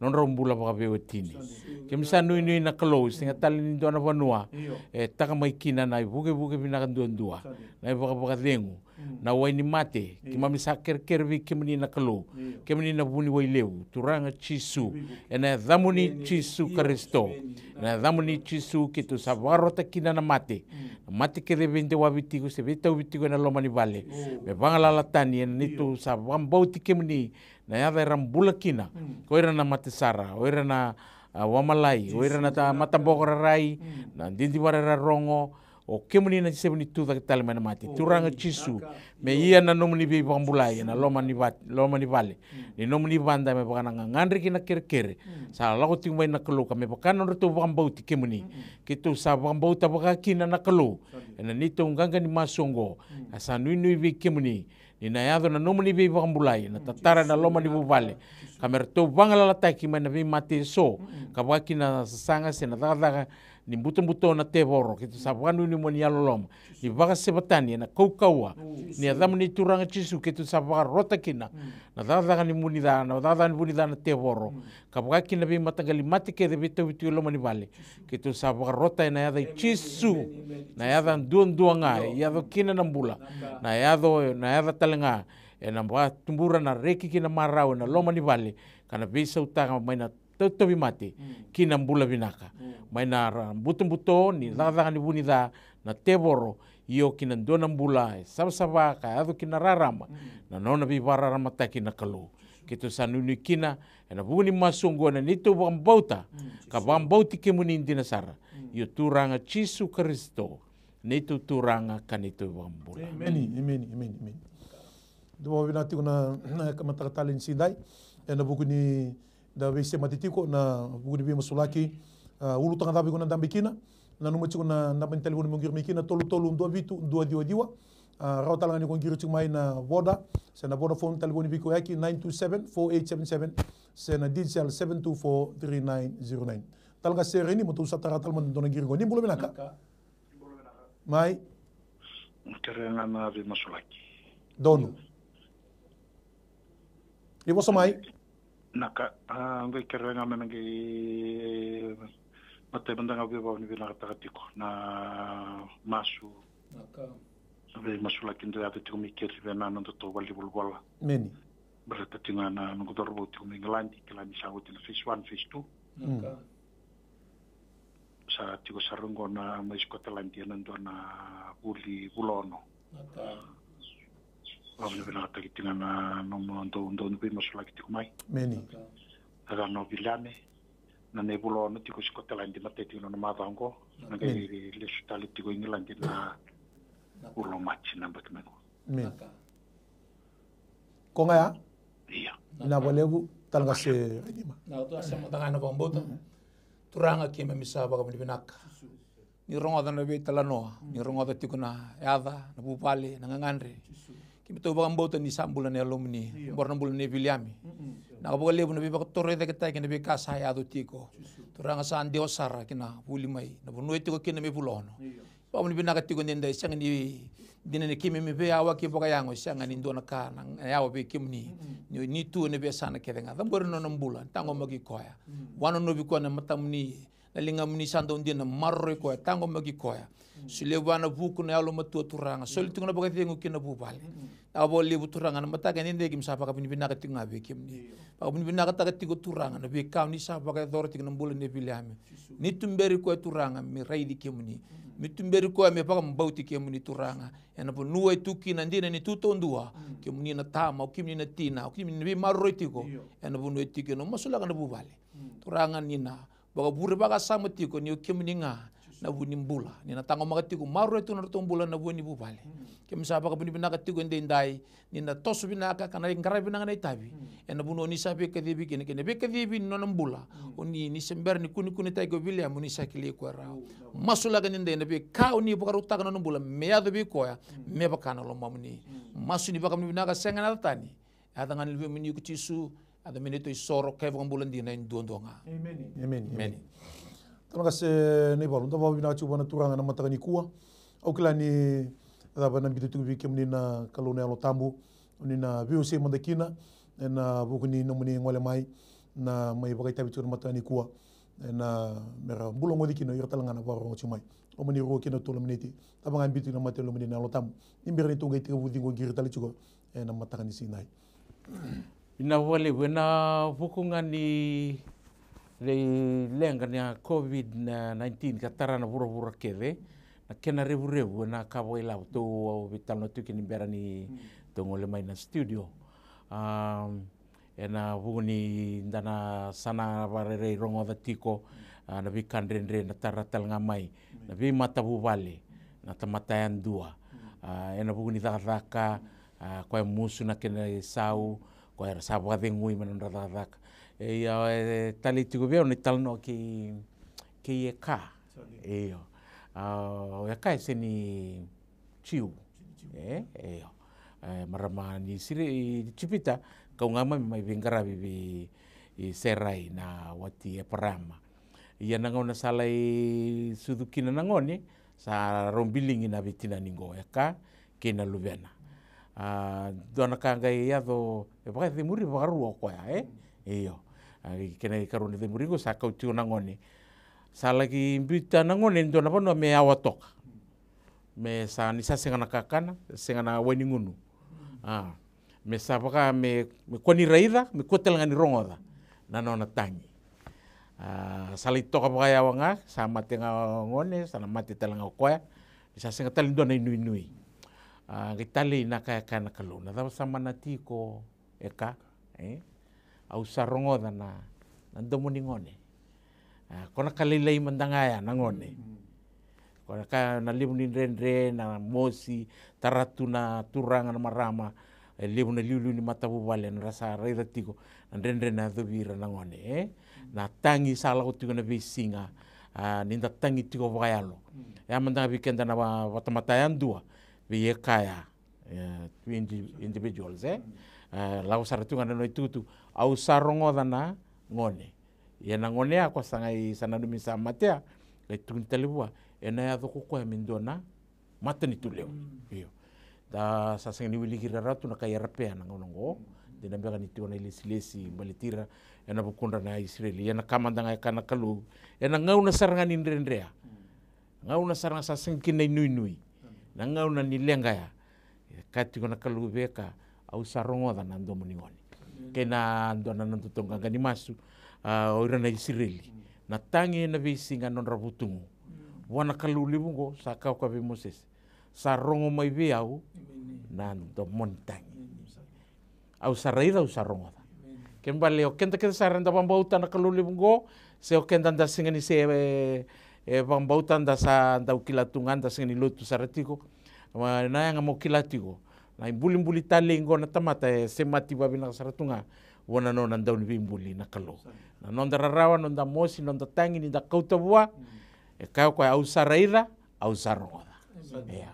nodrau bula vakaveiwatini. Keimami sa nuinui na Kalou, sega tale ni dua na vanua e taka mai kina na ivukevuke vinaka duadua, na ivakavakacegu, na wai ni mate. Keimami sa kerekere vei kemuni na Kalou, kemuni na vuniwai levu, Turaga Jisu, ena yacamuni Jisu Karisito. Ena yacamuni Jisu keitou sa vakarota kina na mate. Na mate kece e veidewavi tiko se veitauvi tiko ena loma ni vale, me vagalala tani ena neitou sa vakabauti kemuni, na yaca era bula kina. Ko ira na mate sara, o ira na, a, wamalai, o ira na ta-, mataboko rarai, na didivara era rogo, o kemuni na isevu ni tucake tale mai na mate. Turaga Jisu, me ia na nomuni veivakabulai ena loma ni va-, loma ni vale ni nomuni vada, me vaka na gagadre kei na kerekere sa lako tiko mai na Kalou, ka me vaka na nodratou vakabauti kemuni. Keitou sa vakabauta vaka kina na Kalou ena neitou qaqa ni masu oqo. A sa nuinui vei kemuni ni na yaco na nomuni veivakabulai, na tatara ena loma ni vuvale, ka me ratou vagalalataki mai na veimate eso, ka vaka kina na sasaga se na cakacaka ni butobuto na tevoro. Keitou sa vakanuinui mo ni yalololoma, ni vakaseva tani ena kaukauwa ni yacamuni Turaga Jisu. Keitou sa vakarota kina na cakacaka ni vuni ca, na cakacaka ni vuni ca na tevoro, ka vaka kina veimataqali mate kece veitauvi tiko e loma ni vale. Keitou sa vakarota ena yaca i Jisu, na yaca duadua ga e yaco kina na bula, na yaca, na yaca tale ga ena vakatubura na reki kei na marau ena loma ni vale, ka na veisautaka mai na tautauvimate ki na bula vinaka, mai na ra-, butobuto ni cakacaka ni vuni ca na tevoro, io ki na dua na bula e savasava ka yaco ki na rarama na nona veivakararamataki na Kalou. Keitou sa nuinui kina ena vuku ni masu oqo ena neitou vakabauta, ka vakabauti kemuni dina sara. Io Turaga Jisu Karisito, neitou Turaga ka neitou iVakabula. Emeni, emeni, emeni, emeni. Dou vakavinavinaka tiko na, na ka mataka tale ni sidai ena vuku ni da veisemati tiko na vuku ni veimasulaki. A, ulutaga cava iko na dabe kina? Nanuma tiko na naba ni talevoni mo qiri mai kina, tolu tolu dua vitu dua ciwa ciwa. A, rawa tale ga ni ko qiri tiko mai na Voda se na Vodafone, talevoni veikauyaki nine two seven four eight seven seven, se na Digicel seven two four three nine zero nine. Tale ga se Reni, mo tou sa tara tale mada dua na qiri qo. Ni bula vinaka. Mai. Kere ga na veimasulaki. Donu. Ni vosa mai. Na ka, a, qai kerea ga me na qai matai mada ga vei vavinavinakataka tiko na masu. Na ka. Veimasulaki dau yaco tiko mai keri vei na noda tou valenivolavola. Meni. Baleta tiko ga na noqu cauravou tiko mai Igiladi, kila ni sa oti na phase one, phase two. Na ka. Sa tiko sara oqo na mai Scotland ena dua na vuli vula ono. Na ka. Vavinavinakataki tiko ga na nomu dau dau veimasulaki tiko mai. Meni. Na ka. Tata no Viliame, na nei vula ono tiko Scotland, matai tiko na macawa oqo, na qai lesu tale tiko Igiladi na vula o Maji na baki mai oqo. Meni. Ko ga ya? Ia. Vinaka vakalevu, tale ga se Rainima. Na ka tou a sema mada ga ena vakabauta. Turaga keimami sa vakavinavinaka. Ni rogoca na veitalanoa, ni rogoca tiko na yaca, na vuvale, na gagadre. Keimami tou vakabauta ni sa bula na yalomuni, bora na bula nei Viliame. Vinaka vakalevu na veivakatorocaketaki kei na veika sa yaco tiko. Turaga sa dewa sara ki na vuli mai, na vanua e tiko kina me vula ono. Vakavinavinaka tiko ni da sega ni dina ni keimami veiyawaki vakayago, e sega ni dua na ka na yawa vei kemuni. Ni, ni tu ena veiyasana kece ga. Cabori na nona bula, taqomaki koya. Vanonovi koya na matamuni, na ligamuni sa dau dina, maroroi koya, taqomaki koya. Solia vua na vuku na yalomatua Turaga. Soli tiko na vakacegu ki na vuvale. Vinaka vakalevu Turaga, na mataka edaidai keimami sa vakavinavinaka tiko ga vei kemuni. Vakavinavinakataka tiko Turaga na veika oni sa vakayacora tiko na bula nei Viliame. Ni tuberi koya Turaga me raici kemuni. Me tuberi koya me vakabauti kemuni Turaga. Ena vanua e tu kina dina ni tu taudua. Kemuni na tama, o kemuni na tina, o kemuni na veimaroroi tiko. Ena vanua e tu kina, masulaka na vuvale. Turaga ni na vakavure vakasama tiko ni o kemuni ga na vu ni bula. Ni na taqomaka tiko, maroroi tiko na nodratou bula na vu ni vuvale. Keimami sa vakavinavinaka tiko edaidai, ni na toso vinaka ka na qaravi vinaka na itavi. Ena vanua ni sa veikacivi kina, kei na veikacivi ni nona bula. O ni, ni se bera ni kunekunetaki o Viliame, o ni sa kilai koya rawa. Masulaka edaidai na veika o ni vakarautaka na nona bula, me yaco vei koya, me vaka na lomamuni. Masu ni vakavinavinaka sega na yaca tani. Yaca ga ni luvemuni ko Jisu, yaca me neitou isoro ka ivakabula dina e duadua ga. Emeni. Emeni. Emeni. Taloga se na ivalu, da vakavinavinaka tiko vua na Turaga na mataka nikua. Au kila ni cava na biuta tiko vei kemuni na Kalou na Yalo Tabu. Oni na veiwasei mada kina ena vuku ni nomuni gole mai na mai vakaitavi tiko na mataka nikua. Ena mera bula goci kina o ira tale ga na vakarorogo tiko mai. Loma ni rua kina tolu na miniti. Cava ga biuta tiko na mata e lomani na Yalo Tabu. Ni bera ni tou qai tekivu ciqoqiri tale tiko ena mataka ni siga. Vinaka vakalevu, ena vuku ga ni leqa na COVID nineteen ka tara na vuravura kece, na kena revurevu ena ka vakailavo tou veitalanoa tiko kina ni bera ni tou gole mai na studio. Am, ena vuku ni da na sa na vakarairai rogoca tiko, a, na veika dredre na tara tale ga mai na veimatavuvale, na tamata yadua. A, ena vuku ni cakacaka, a, koya musu na kena isau, koya era sa vakacegui mai na nodra cakacaka. E, ia, e talei tiko vei au na italanoa kei, kei Eka. Io. A, o Eka e se ni Jiu. E, io. E, marama ni Isireli, Ijipita, kau ga mai, mai veiqaravi vei Serai na wati Eparama. Ia na gauna sa lai sucu kina na gone, sa rau biligi na veitinani qo, Eka kei na luvena. A, dua na ka qai yaco, e vakacemuri vakarua o koya, e? Io. A, kena ikarua ni cemuri qo sa kau tiko na gone. Sa laki biuta na gone e dua na vanua me yawa toka. Me sa, ni sa sega na kakana, sega na wai ni gunu. A, me sa vaka me, me kua ni raica, me kua tale ga ni rogoca na nona tagi. A, sa lai toka vakayawa ga, sa mate ga o gone, sa na mate tale ga o koya. Ni sa sega tale ni dua na inuinui. A, qai talei na ka e kaya na Kalou, na cava sa manati iko, Eka, e? Au sa rogoca na, na domo ni gone. A, ko na ka lailai mada ga ya na gone. Ko na ka na levu ni dredre, na mosi, tara tu na turaga, na marama, e levu na liuliu ni matavuvale, na ra sa raica tiko na dredre na yacovi ira na gone, e? Na tagi sa lako tiko na veisiga, a, ni da tagi tiko vakayalo. Ya mada ga vei keda na va-, vatamata yadua, vei Eka ya. E, two indi-, individuals, e? E, lako sara tu ga na nona itukutuku. Au sa rogoca na gone. Ia na gone ya ko sa qai sa nanumi sa matea, qai tukuni tale vua, ena yaco ko koya me dua na matanitu levu. Io. Da sa sega ni wiliki rarawa tu na kai Arapea na gauna oqo. Dina beka ni tiko na ilesilesi baleti ira ena vukudra na Isireli. Ia na ka mada ga e kaya na Kalou, ena gauna sara ga ni dredre ya, gauna sara ga sa sega kina na inuinui, na gauna ni leqa ya, e kaya tiko na Kalou vei Eka, au sa rogoca na domo ni gone. Kei na dua na nodatou qaqa ni masu, a, o ira na Isireli, na tagi ena veisiga nodra vutugu vua na Kalou levu oqo, sa kaya o koya vei Mosese, sa rogo mai vei au na domo ni tagi. Au sa raica, au sa rogoca. Ke bale o keda kece sara eda vakabauta na Kalou levu oqo, se o keda da sega ni se, e, e vakabauta, da sa dau kila tu ga, da sega ni lotu sara tiko. Ma na yaga mo kila tiko, na ibulibuli talei oqo na tamata e semati vavinaka sara tu ga vua na nona dauniveibuli na Kalou. Na noda rarawa, noda mosi, noda tagi ni da kauta vua, e kaya o koya, au sa raica, au sa rogoca. Ia.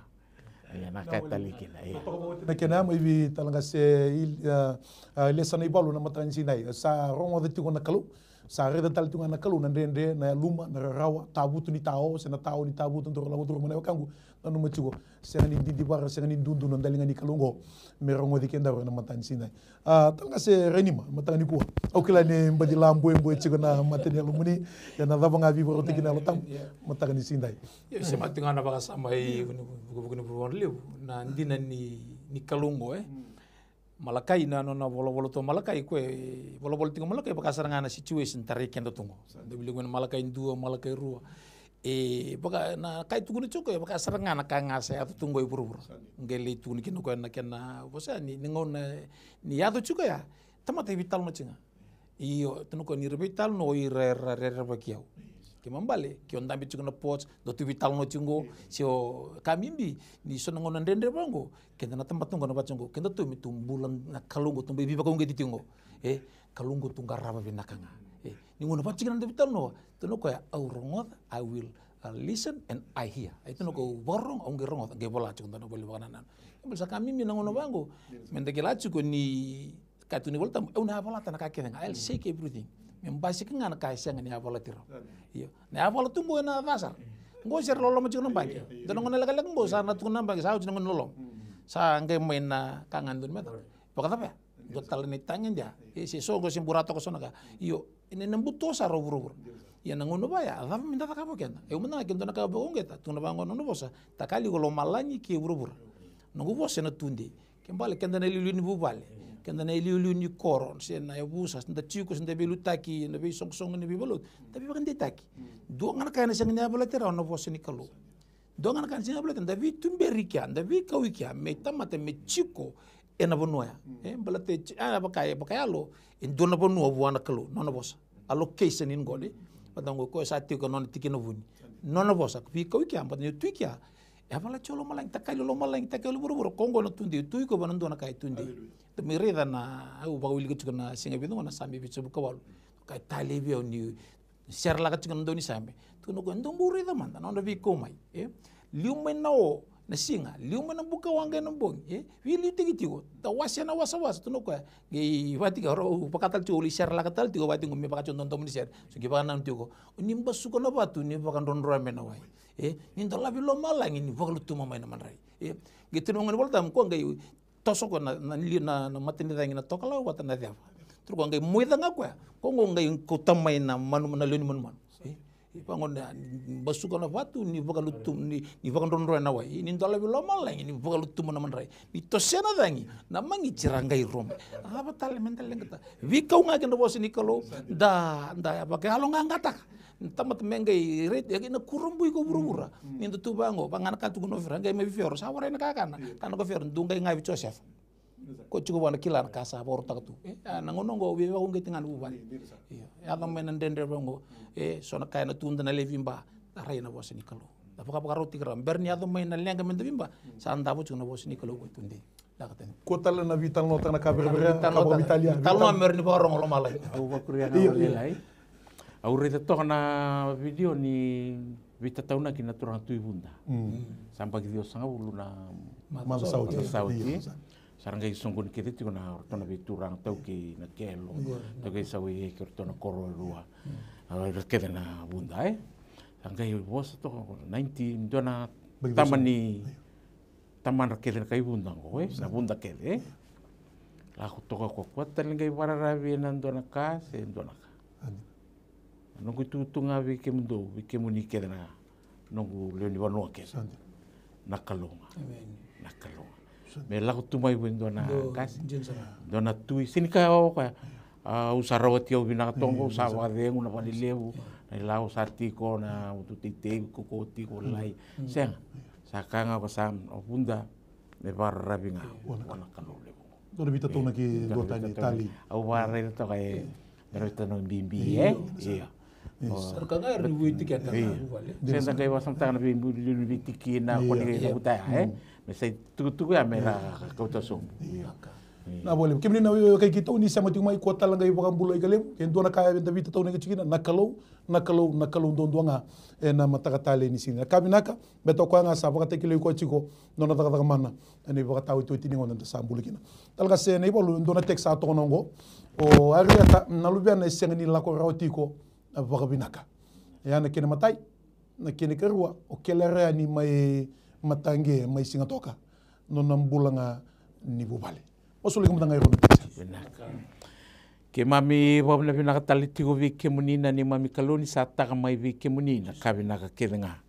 Ia, na ka e talei kina, ia. Na kena mai vei talega se il-, a, a, lesona ivalu na mataka ni siga edai. Sa rogoca tiko na Kalou, sa raica tale tiko ga na Kalou na dredre, na yaluma, na rarawa, tavutu ni tao, se na tao ni tavutu, dou lako curuma na wekaqu, nanuma tiko. Sega ni didivara, sega ni dudu na daliga ni Kalou oqo me rogoci kedaru ena mataka ni siga edai. A, talega se Rainima, mataka nikua. Au kila ni baci la buebue tiko na mata ni yalomuni, ia na cava ga e vakarautaki na Yalo Tabu, mataka ni siga edai. Ia, semati ga na vakasama i vuku-, vuku-, vuku ni vuvale levu, na dina ni, ni Kalou oqo, e. Malakai na, na nona volavola tu o Malakai, koya e volavola tiko o Malakai, vaka sara ga na situation tarai keda tu oqo. Sa dau wilika mai na Malakai dua, Malakai rua. E, vaka na ka e tukuna tiko, e vaka sara ga na ka ga sa yaco tu oqo e vuravura. Qai lai tukuna kina o koya na kena vosa ni, ni gauna ni yaco tiko ya, tamata e veitalanoa tiko ga. Io, tukuna o koya ni ra veitalanoa o ira era rerevaki au. Kena ibalebale, ke o dabe tiko na porch, dou tu veitalanoa tiko oqo, se o ka bibi, ni so na gauna dredre vaqo, keda na tamata oqo na vaka tiko oqo, kedatou me tou bula na Kalou oqo, tou mai veivakauqeti tiko oqo. E, Kalou oqo tou qarava vinaka ga. E, ni gauna vaka tiko na dou veitalanoa, tukuna o koya, au rogoca, I will, uh, listen and I hear. E, tukuna o koya, au vakarogo, au qai rogoca, qai vola tiko dua na voli vakanananu. Kena ibalebale sa ka bibi na gauna vaqo, meda kila tiko ni Ka tukuna na iVolatabu, au na yavalata na ka kece ga. I'll shake everything. Me basika ga na ka e sega ni yavalati rau. Io. Na yavala tu qo ena ca sara. Qo se ra loloma tiko na baqe. Dua na gauna lekaleka qo sa na tukuna na baqe, sa oti na gauna ni loloma. Sa qai mai na ka ga e dodonu me caka. Vakacava ya? Dua tale na itagi dia. E se so qo se bura toka so na ka. Io, ena, ena buto sara o vuravura. Ia na gauna vaya, a cava me da cakava o keda? E, au mada ga ke dua na ka vakauqeta, tukuna vaqo na nona vosa, takali iko lomalagi kei vuravura. Noqu vosa ena tudei. Ke bale, keda na iliuliu ni vuvale, keda na iliuliu ni koro, se na yavusa, se da tiko, se da veiliutaki ena veisoqosoqo ni veivalenilotu, da veivakadeitaki. Dua ga na ka ena sega ni yavalati rawa na vosa ni Kalou. Dua ga na ka ena sega ni yavalati, da veituberi kea, da veikau i kea, me tamata me tiko ena vanua ya. E, baleta e, a, vaka, e, vakayalo, e dua na vanua vua na Kalou, nona vosa. A location in God, e. Baleta qo koya sa tiko ena nona tikina vuni. Nona vosa, veikau i kea, baleta ni tu i kea, e yavalati o lomalagi, takali o lomalagi, takali o vuravura, ko qo na tudei, tu iko vua na dua na ka e tudei. Aleluya. Da mai raica na, au vakawilika tiko na siga vica qo na Same vitusagavulu ka walu. Ka e talei vei au ni serelaka tiko na daunisame. Tukuna o koya, dou bau raica mada na nodra veikau mai, e? Liu mai na o na siga, liu mai na bukawaqa ena bogi, e? Veiliutaki tiko, da wasea na wasawasa, tukuna o koya. Qai vaka tiko, rau vaka tale tiko, au lai serelaka tale tiko, vaka tiko me vaka tiko na domo ni sere. So qai vakanananu tiko, o ni basuka na vatu, ni vakadrodroya mai na wai. E, ni dolavi lomalagi, ni vakalutuma mai na madrai. E, qai tukuna vaqo na iVolatabu, ko qai toso koya na, na, na, na matanicagi na tokalau vata na ceva. Tukuna o koya qai moica ga koya. Ko qo qai kauta mai na manu, na lewe ni manumanu. E, e vaqo na, ni basuka na vatu, ni vakalutu, ni, ni vakadrodroya na wai. Ni dolavi lomalagi, ni vakalutuma na madrai. Ni tosea na cagi, na magiti ra qai rua mai. A cava tale me da leqataka? Veikau ga kina na vosa ni Kalou, da, da vakayaloqaqataka. Tamata me qai raica, e na kurabui ko vuravura. Ni da tu vaqo, vaka ga na ka tukuna o Fero, qai mai vei Fero, sa warai na kakana. Kaya ko Fero, dou qai gavi Josefa. Ko tiko vua na kila na ka sa vakarautaka tu. E, a, na gauna oqo, veivakauqeti ga na vuvale. Io, yaco mai na dredre vaqo. E, so na ka ena tu da na lewe viba, da rai na vosa ni Kalou. Da vakavakarau tiko rawa. Bera ni yaco mai na leqa me da viba, sa davo tiko na vosa ni Kalou ko tudei. Lako tani. Kua tale na veitalanoataka na ka vereverea, ka vakaveitalia. Talanoa me rawa ni vakarogo lomalagi. Au vakuria ga o Lelai. Au raica toka na vidio ni veitataunaki na turaga Tui Vuda. Sa baki ciwasagavulu na macawa sa oti. Sa ra qai soqoni kece tiko na ratou na veituraga, taukei na Kelo, taukei Sauai, kei ratou na koro e rua. A, ira kece na Vuda, e. Sa qai vosa toka, ninety, dua na tama ni tamadra kece na kai Vuda qo, e, na Vuda kece, e. Lako toka ko koya tale qai vakararavi ena dua na ka se dua na ka. Noqu itukutuku ga vei kemudou, vei kemuni kece na noqu lewe ni vanua kece. Na Kalou ga. Na Kalou ga. Me lako tu mai vei dua na kasi, dua na tui, sega ni ka o koya. Au sa rawati au vinaka toka, au sa vakacegu na valelevu, na ilau sa tiko, na utu teitei koko tiko lai. Sega. Sa ka ga ko sa vuda me vakararavi ga vua na Kalou levu. Dua na veitataunaki, dua tani tali. Au vakaraica toka e, dua na veitataunaki bibi e. Io. Sa ra ka ga era ni vueti keda na vuvale. Sega, qai vakasamataka na veibuli ni veitikina ko ni vutaya e. Me sa itukutuku ya me ra kauta sobu. Na vale kemuni na wekai keitou ni sema tiko mai, ko tale qai vakabulai ka levu. Ke dua na ka eda veitataunaki tiko kina, na Kalou, na Kalou, na Kalou duadua ga. Ena mataka tale ni siga, na ka vinaka. Me toka koya ga sa vakatakilai koya tiko nona cakacaka mana ena ivakataotioti ni gauna eda sa bula kina. Tale ga se na ivalu, dua na text sa toka na oqo. O Arieta na luvena e sega ni lako rawa tiko na vakavinaka. Ia na kena matai, na kena karua, o Kelera yani mai Mataqe mai Sigatoka. Nona bula ga ni vuvale. Masulaki mada ga e rua na text. Vinaka. Keimami vakavinavinaka tale tiko vei kemuni na neimami Kalou ni sa taka mai vei kemuni na ka vinaka kece ga.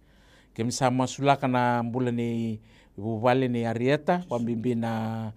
Keimami sa masulaka na bula nei vuvale nei Arieta, vakabibi na,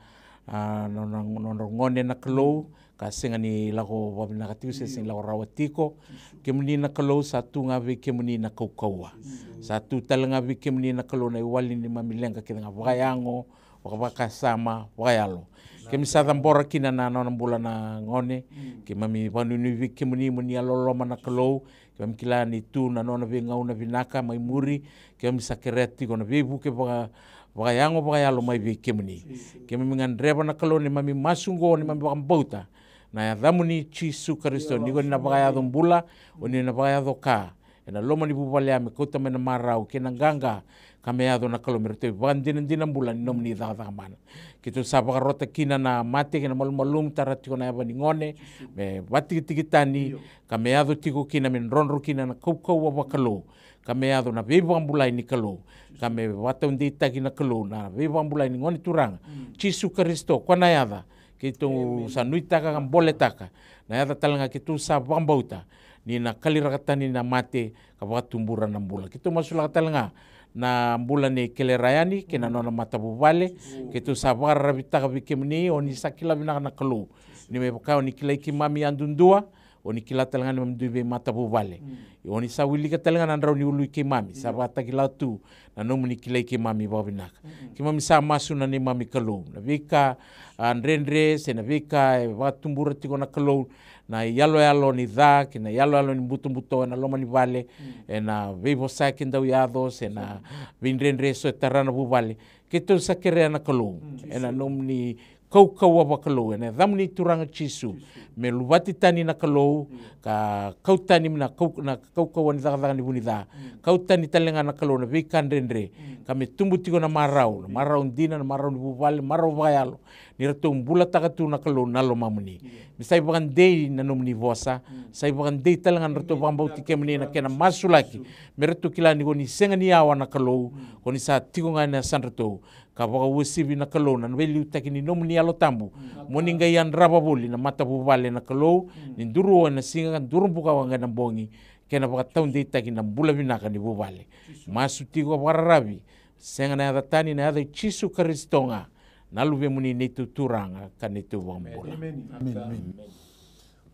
a, nona, nodra gone na Kalou, ka sega ni lako vakavinaka tiko, se sega ni lako rawa tiko. Kemuni na Kalou sa tu ga vei kemuni na kaukauwa. Sa tu tale ga vei kemuni na Kalou na iwali ni neimami leqa kece ga vakayago, vakavakasama, vakayalo. Keimami sa cabora kina na nona bula na gone. Keimami vakanuinui vei kemuni mo ni yalololoma na Kalou. Keimami kila ni tu na nona veigauna vinaka mai muri. Keimami sa kerea tiko na veivuke vaka, vakayago, vakayalo mai vei kemuni. Keimami gadreva na Kalou neimami masu oqo, neimami vakabauta na yacamuni Jisu Karisito, ni ko ni na vakayaco bula, o ni na vakayaco ka ena loma ni vuvale ya me kauta mai na marau kei na qaqa, ka me yaco na Kalou me ratou ivakadinadina bula ni nomuni cakacaka mana. Keitou sa vakarota kina na mate kei na malumalumu tara tiko na yava ni gone, me vatikitiki tani, ka me yaco tiko kina me drodro kina na kaukauwa vakalou, ka me yaco na veivakabulai ni Kalou, ka me vakataudeitaki na Kalou na veivakabulai ni Gone Turaga Jisu Karisito, koya na yaca keitou sa nuitaka ka boletaka, na yaca tale ga keitou sa vakabauta ni na kaliraka tani na mate ka vakatubura na bula. Keitou masulaka tale ga na bula nei Kelera yani kei na nona matavuvale. Keitou sa vakararavitaka vei kemuni, o ni sa kila vinaka na Kalou ni me vaka o ni kilai keimami yadudua, o ni kila tale ga neimami dui veimatavuvale. O ni sa wilika tale ga na drau ni ului keimami, sa vakatakila tu na nomuni kilai keimami vakavinaka. Keimami sa masu na neimami Kalou, na veika, a, dredre se na veika e vakatubura tiko na Kalou, na iyaloyalo ni ca kei na iyaloyalo ni butobuto ena loma ni vale, ena veivosaki dau yaco se na veidredre eso e tara na vuvale. Keitou sa kerea na Kalou ena nomuni kaukauwa vakalou ena yacamuni Turaga Jisu, me luvati tani na Kalou, ka kau tani na kau, na kaukauwa ni cakacaka ni vu ni ca. Kau tani tale ga na Kalou na veika dredre, ka me tubu tiko na marau, na marau dina, na marau ni vuvale, na marau vakayalo, ni ratou bulataka tu na Kalou na lomamuni. Me sa ivakadei na nomuni vosa, sa ivakadei tale ga na ratou vakabauti kemuni na kena masulaki, me ratou kila ni ko ni sega ni yawa na Kalou, ko ni sa tiko ga ena yasadratou. Ka vakauasivi na Kalou na veiliutaki ni nomuni Yalo Tabu, mo ni qai yadrava voli na matavuvale na Kalou, ni duru o ena siga, duru bukawaqa ena bogi, kei na vakataudeitaki na bula vinaka ni vuvale. Masu tiko vakararavi, sega na yaca tani, na yaca i Jisu Karisito ga, na Luvemuni, neitou Turaga ka neitou Vakabula. Emeni.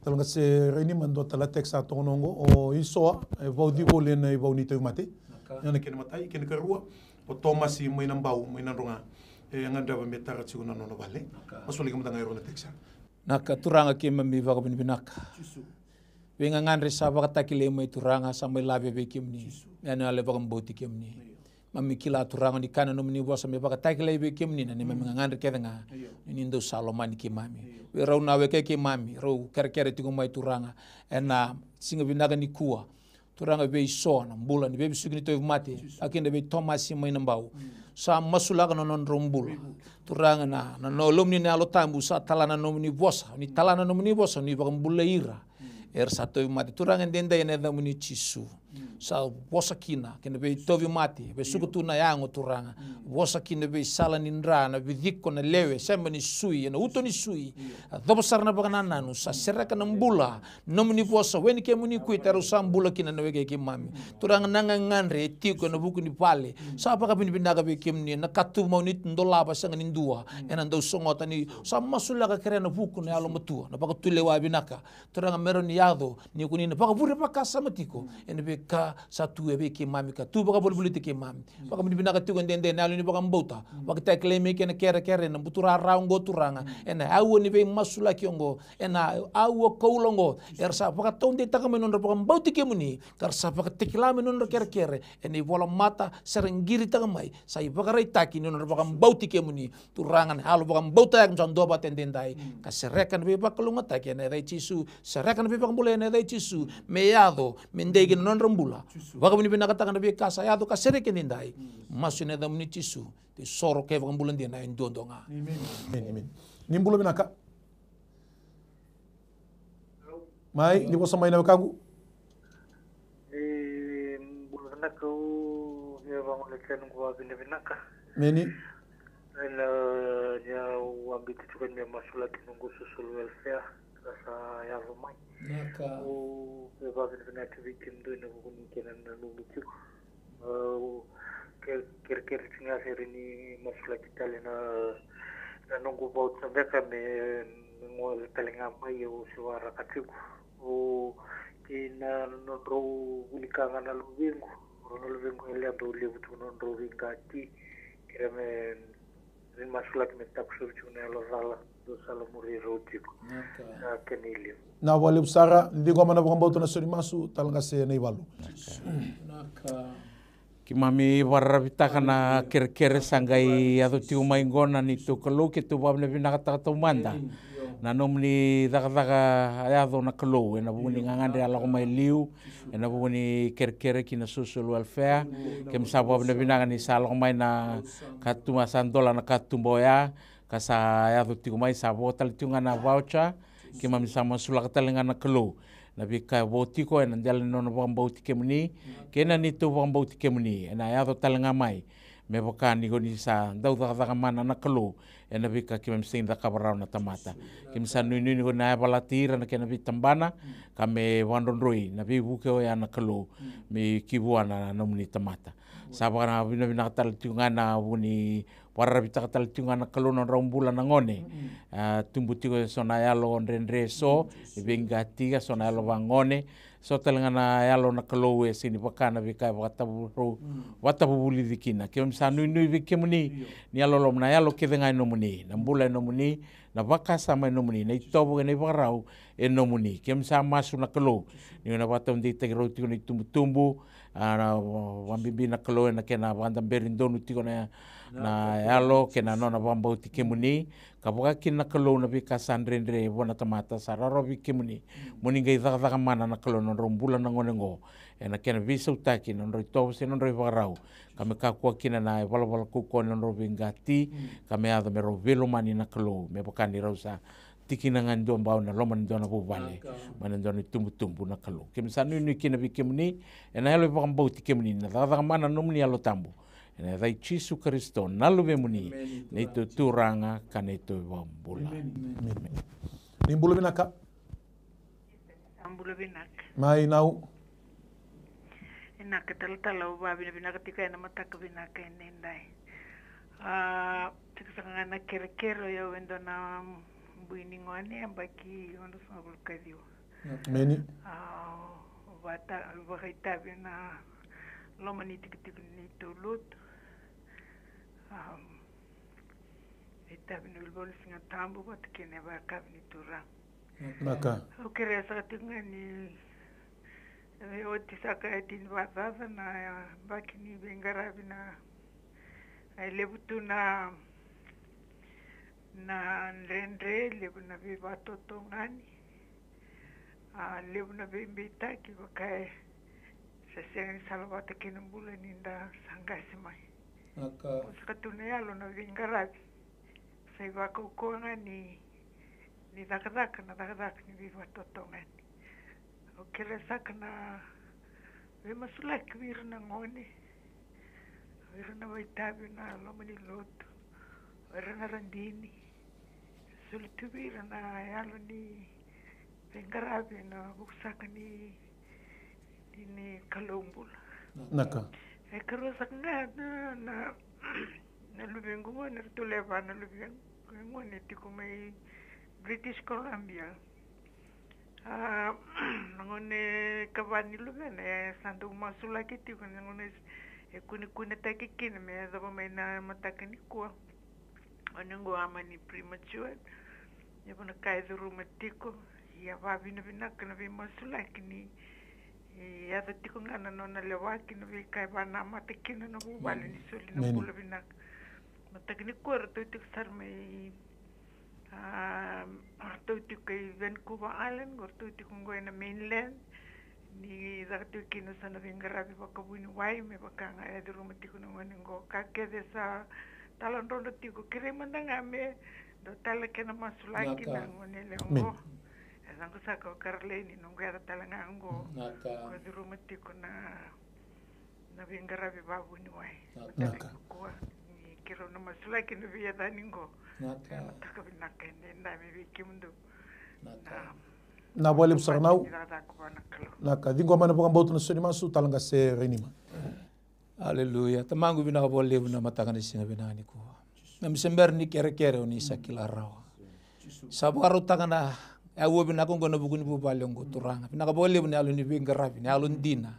Taloga se raini ma dua tale text sa toka na oqo, o Isoa e vauci voli ena ivau ni tauvimate. Ia na kena matai, kena karua, o Tomasi mai Nabau, mai Nadroga, e gadreva me tara tiko na nona vale. Masulaki mada ga e rua na text. Na ka Turaga keimami vakavinavinaka. Veigagadre sa vakatakilai mai Turaga, sa mai lavia vei kemuni. Ia na yalo e vakabauti kemuni. Mami kila Turaga ni kaya na nomuni vosa me vakatakilai vei kemuni na neimami gagadre kece ga. Ni dou sa lomani keimami. Vei rau na wekai keimami, rau kerekere tiko mai Turaga ena siga vinaka nikua. Turaga vei Isoa na bula ni veivesuki ni tauvimate, a kina vei Tomasi mai Nabau. Sa masulaka na nodrau bula. Turaga na, na, na lomuni na Yalo Tabu sa tala na nomuni vosa, ni tala na nomuni vosa, ni vakabulai ira. Era sa tauvimate. Turaga edaidai ena yacamuni Jisu. Sa vosa kina kei na veitauvimate, vesuka tu na yago, Turaga. Vosa kina veisala ni dra, na viciko, na lewe, sema ni sui, ena uto ni sui. Yacova sara na vakanananu, sa sereka na bula. Nomuni vosa, weni kemuni kuita, erau sa bula kina na wekai keimami. Turaga, na gagadre e tiko ena vuku ni vale, sa vakavinavinaka vei kemuni na katuba ni dolava sega ni dua ena dau sogota ni sa masulaka, kerea na vuku, na yalomatua, na vakatulewa vinaka. Turaga, me rawa ni yaco ni ko ni na vakavure vakasama tiko ena veika sa tu e vei keimami ka tu vakavolivoliti keimami. Vakavinavinaka tiko edaidai na yalo ni vakabauta, vakatakilai mai kei na kerekere ena buturara oqo, Turaga, ena aua ni veimasulaki oqo, ena aua koula oqo. Era sa vakataudeitaka mai na nodra vakabauti kemuni, ka ra sa vakatakila mai na nodra kerekere ena ivolamata, sa ra qiritaka mai, sa ivakaraitaki ni nodra vakabauti kemuni. Turaga, na yalo vakabauta ya keimami sa duavata edaidai, ka sereka na veivakalougatataki ena yaca i Jisu, sereka na veivakabulai ena yaca i Jisu, me yaco, me dei ki na nodra bula. Vakavinavinakataka na veika sa yaco ka sereki edaidai. Masu ena yacamuni Jisu, Jisu soro kei vakabula dina e duadua ga. Emeni, emeni. Ni bula vinaka. Mai, ni vosa mai na wekaqu. E, bula vinaka, au via vagolea tale noqu vakavinavinaka. Emeni. Ena, ni au a biuta tiko ni masulaki noqu social welfare, ka sa yaco mai. Vinaka. Au via vakavinavinaka vei kemudou ena vuku ni kena nanumi tiko. Au ke-, kerekere tiko ga se rawa ni masulaki tale na, na noqu voucher beka me, me gole tale ga mai, au se waraka tiko. O, kei na nodrau wilika ga na luvequ, o na luvequ e lewe drau levu tiko nodrau veiqati, kerea me Ni masulaki me takusuri tiko na yalo cala, dou sala muri rau tiko. Vinaka. Sa kena ilevu. Vinaka vakalevu sara, ni ciqoma na vakabauta na sau ni masu, tale ga se na ivalu. Vinaka. Keimami vakararavitaka na kerekere sa qai yaco tiko mai qo na neitou Kalou, keitou vakavinavinakataka taumada na nomuni cakacaka yaco na Kalou, ena vuku ni gagadre a lako mai liu, ena vuku ni kerekere ki na social welfare. Keimami sa vakavinavinaka ni sa lako mai na katuba, sa dola na katuba oya, ka sa yaco tiko mai, sa vo tale tiko ga na voucher. Keimami sa masulaka tale ga na Kalou na veika e vo tiko ena dela ni nona vakabauti kemuni, kei na neitou vakabauti kemuni, ena yaco tale ga mai. Me vaka ni ko ni sa dau cakacaka mana na Kalou ena veika keimami sega ni cakava rawa na tamata. Keimami sa nuinui ni ko ni na yavalati ira na kena veitabana, ka me vakadrodroi na veivuke oya na Kalou, me ki vua na nomuni tamata. Sa vakavinavinaka tale tiko ga na vu ni vakararavitaka tale tiko ga na Kalou na nodrau bula na gone. A, tubu tiko eso na yalo dredre eso, e veiqati, eso na yalo vagone, so tale ga na yalo na Kalou e sega ni vaka na veika e vakatavu-, rau vakatavulici kina. Keimami sa nuinui vei kemuni, ni yalololoma na yalo kece ga e nomuni, na bula e nomuni, na vakasama e nomuni, na itovo kei na ivakarau e nomuni. Keimami sa masu na Kalou, ni na vakataudeitaki rau tiko na itubutubu, a, na vakabibi na Kalou ena kena vakadaberi donu tiko na, na yalo kei na nona vakabauti kemuni. Ka vaka kina na Kalou na veika sa dredre vua na tamata, sa rawarawa vei kemuni mo ni qai cakacaka mana na Kalou na nodrau bula na gone oqo, ena kena veisautaki na nodrau itovo se na nodrau ivakarau, ka me kakua kina na ivalavala kaukauwa ni nodrau veiqati, ka me yaco me rau veilomani na Kalou, me vaka ni rau sa tikina ga ni dua bau ena loma ni dua na vuvale, mai na dua na itubutubu na Kalou. Keimami sa nuinui kina vei kemuni, ena yalo e vakabauti kemuni, na cakacaka mana na nomuni Yalo Tabu. Ena yaca i Jisu Karisito na Luvemuni, neitou Turaga ka neitou iVakabula. Emeni. Ni bula vinaka. Sa bula vinaka. Mai nau. Vinaka talatala, au vakavinavinaka tiko ena mataka vinaka edaidai. A, tiko saka ga na kerekere, o yau e dua na bui ni gone, yabaki onosagavulu ka ciwa. Emeni. A, vata, vakaitavi ena loma ni tikotiko ni neitou lotu. A, itavi na uluvolu Siga Tabu vata kei na ivakayakavi ni Turaga. Vinaka. Au kerea saka tiko ga ni, e, oti saka e tini vakacaca na, e, yabaki ni veiqaravi na, e levu tu na, na dredre, levu na veivakatotogani. A, levu na veibeitaki vaka e sa sega ni sala vata kei na bula ni da sa qase mai. Vinaka. Ko saka tu na yalo na veiqaravi. Sa ivakaukauwa ga ni, ni cakacaka, na cakacaka ni veivakatotogani. Au kerea saka na, Veimasulaki vei ira na gone, vei ira na vakaitavi ena loma ni lotu, vei ira na radini. Soli tu vei ira na yalo ni veiqaravi ena vuku saka ni, ni, ni Kalou bula. Na ka. E karua saka ga na, na, na luvequ gone, eratou lewe va na luvequ gone tiko mai British Columbia. A, na gone ikava ni luvena, e sa dau masulaki tiko, na gone e kunekunetaki kina me yacova mai na mataka nikua. Gone qo a mani premature. Ia vua na ka e curuma tiko, ia vavinavinaka na veimasulaki ni, e, yaco tiko ga na nona lewa kina veika e vanamata kina na vuvale ni soli na bula vinaka. Mataka nikua ratou tiko sara mai, a, ratou tiko i Vancouver Island, qo ratou tiko qo ena mainland. Ni caka tiko kina sa na veiqaravi vakavuniwai, me vaka ga e curuma tiko na gone qo. Ka kece sa taladrodro tiko, kerei mada ga me dua tale na kena masulaki na gone lewe qo. E caqu saka o Karalai ni noqu yaca tale ga qo. Ko curuma tiko na na veiqaravi vavuniwai. Mataka nikua ni keirau na masulaki na veiyacani qo. Mataka vinaka edaidai me vei kemudou. Na vakalevu sara nau. Na ka ciqoma na vakabauta na so ni masu, talega se Rainima. Aleluya. Tamaqu vinaka vakalevu na mataka ni siga vinaka nikua. Na mi se bera ni kerekere o ni sa kila rawa. Sa vakarautaka na, e, aua vinaka oqo na vuku ni vuvale oqo, Turaga. Vinaka vakalevu na yalo ni veiqaravi, na yalo dina.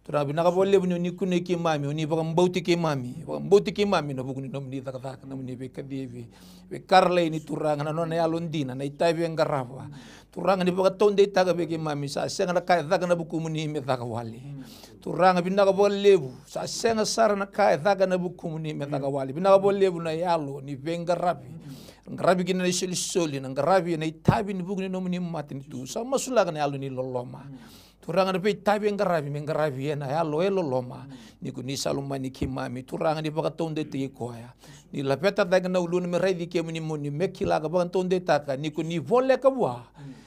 Turaga, vinaka vakalevu ni o ni kunei keimami, o ni vakabauti keimami, vakabauti keimami na vuku ni nomuni cakacaka, nomuni veikacivi. Vei Karalai ni Turaga, na nona yalo dina, na itavi e qarava. Turaga, ni vakataudeitaka vei keimami, sa sega na ka e caka na vukumuni me caka wale. Turaga, vinaka vakalevu, sa sega sara na ka e caka na vukumuni me caka wale. Vinaka vakalevu na yalo ni veiqaravi. Qaravi kina na isolisoli, na qaravi ena itavi ni vuku ni nomuni matanitu. Sa masulaka na yalo ni loloma. Turaga, na veitavi e qaravi, me qaravi ena yalo e loloma. Ni ko ni sa lomani keimami, Turaga, ni vakataudeitaki koya. Ni laveta cake na uluna me raici kemuni, mo ni me kila ka vakataudeitaka, ni ko ni voleka vua.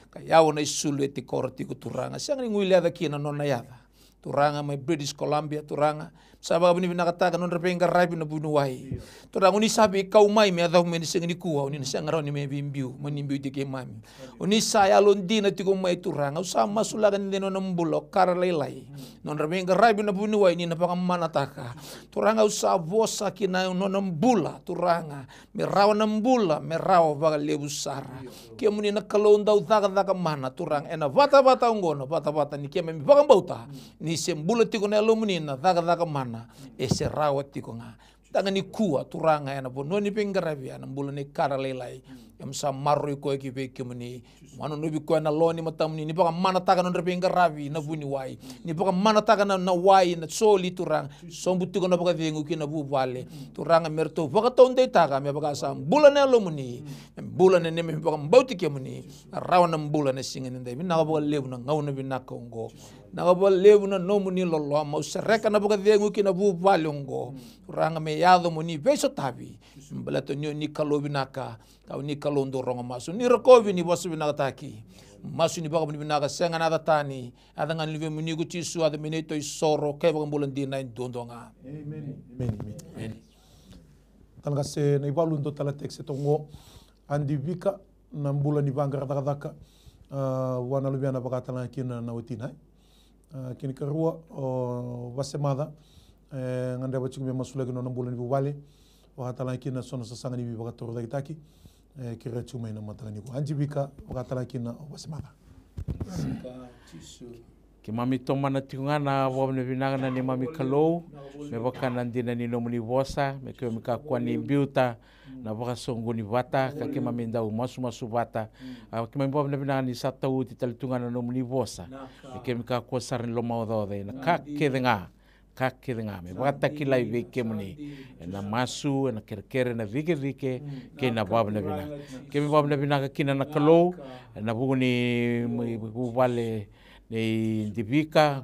Ka yawa na isulu e tikora tiko, Turaga. Sega ni guileca kina na nona yaca. Turaga, mai British Columbia, Turaga. Sa vakavinavinakataka na nodra veiqaravi na vuniwai. Turaga, o ni sa veikau mai me yacova mai na siga nikua, o ni na sega rawa ni mai veibiu, mo ni biuti keimami. O ni sa yalodina tiko mai, Turaga. Au sa masulaka ni dei na nona bula o Karalailai. Nodra veiqaravi na vuniwai ni na vakamanataka. Turaga, au sa vosa ki na nona bula, Turaga. Me rawa na bula, me rawa vakalevu sara. Kemuni na Kalou dau cakacaka mana, Turaga, ena vatavata oqo, na vatavata ni keimami vakabauta. Ni se bula tiko na Yalomuni, na cakacaka mana e se rawa tiko ga. Taga nikua, Turaga, ena vanua ni veiqaravi, ena bula nei Karalailai. Keimami sa maroroi koya ki vei kemuni. Vanonovi koya na loa ni matamuni, ni vakamanataka na nodra veiqaravi na vuniwai, ni vakamanataka na, na wai, na soli, Turaga. Sobu tiko na vakacegu ki na vuvale, Turaga, me ratou vakataudeitaka me vaka sa bula na Yalomuni, me bula na neimami vakabauti kemuni. Na rawa na bula na siga nidai. Vinaka vakalevu na gauna vinaka oqo. Vinaka vakalevu na nomuni loloma. Au sereka na vakacegu ki na vuvale oqo, Turaga, me yaco mo ni veisotavi. Baleta ni o ni Kalou vinaka. Kau ni Kalou dau rogo masu. Ni rokovi, ni vosa vinakataki. Masu ni vakavinavinaka, sega na yaca tani. Yaca ga ni Luvemuni ko Jisu, yaca me neitou isoro kei vakabula dina e duadua ga. Emeni. Emeni. Emeni. Talega se na ivalu dau tala text toka oqo. Adi Vika, na bula ni vaqara cakacaka, a, vua na luvena vakatalega kina na watina, e? A, kena ikarua, o Vasemaca, e, gadreva tiko me masulaki nona bula ni vuvale, vakatalega kina so na sasaga ni veivakatorocaketaki, e, kerea tiko mai na mataka nikua. Adi Vika, vakatalega kina o Vasemaca. Keimami tomana tiko ga na vakavinavinaka na neimami Kalou, me vaka na dina ni nomuni vosa, me keimami kakua ni biuta na vakasoqoni vata, ka keimami dau masumasu vata. A, keimami vakavinavinaka ni sa tau oti tale tu ga na nomuni vosa. Me keimami kakua sara ni lomaocaoca ena ka kece ga, ka kece ga. Me vakatakilai vei kemuni ena masu, ena kerekere, ena cikecike, kei na vakavinavinaka. Keimami vakavinavinaka kina na Kalou, ena vuku ni, ni vuvale nei Divika,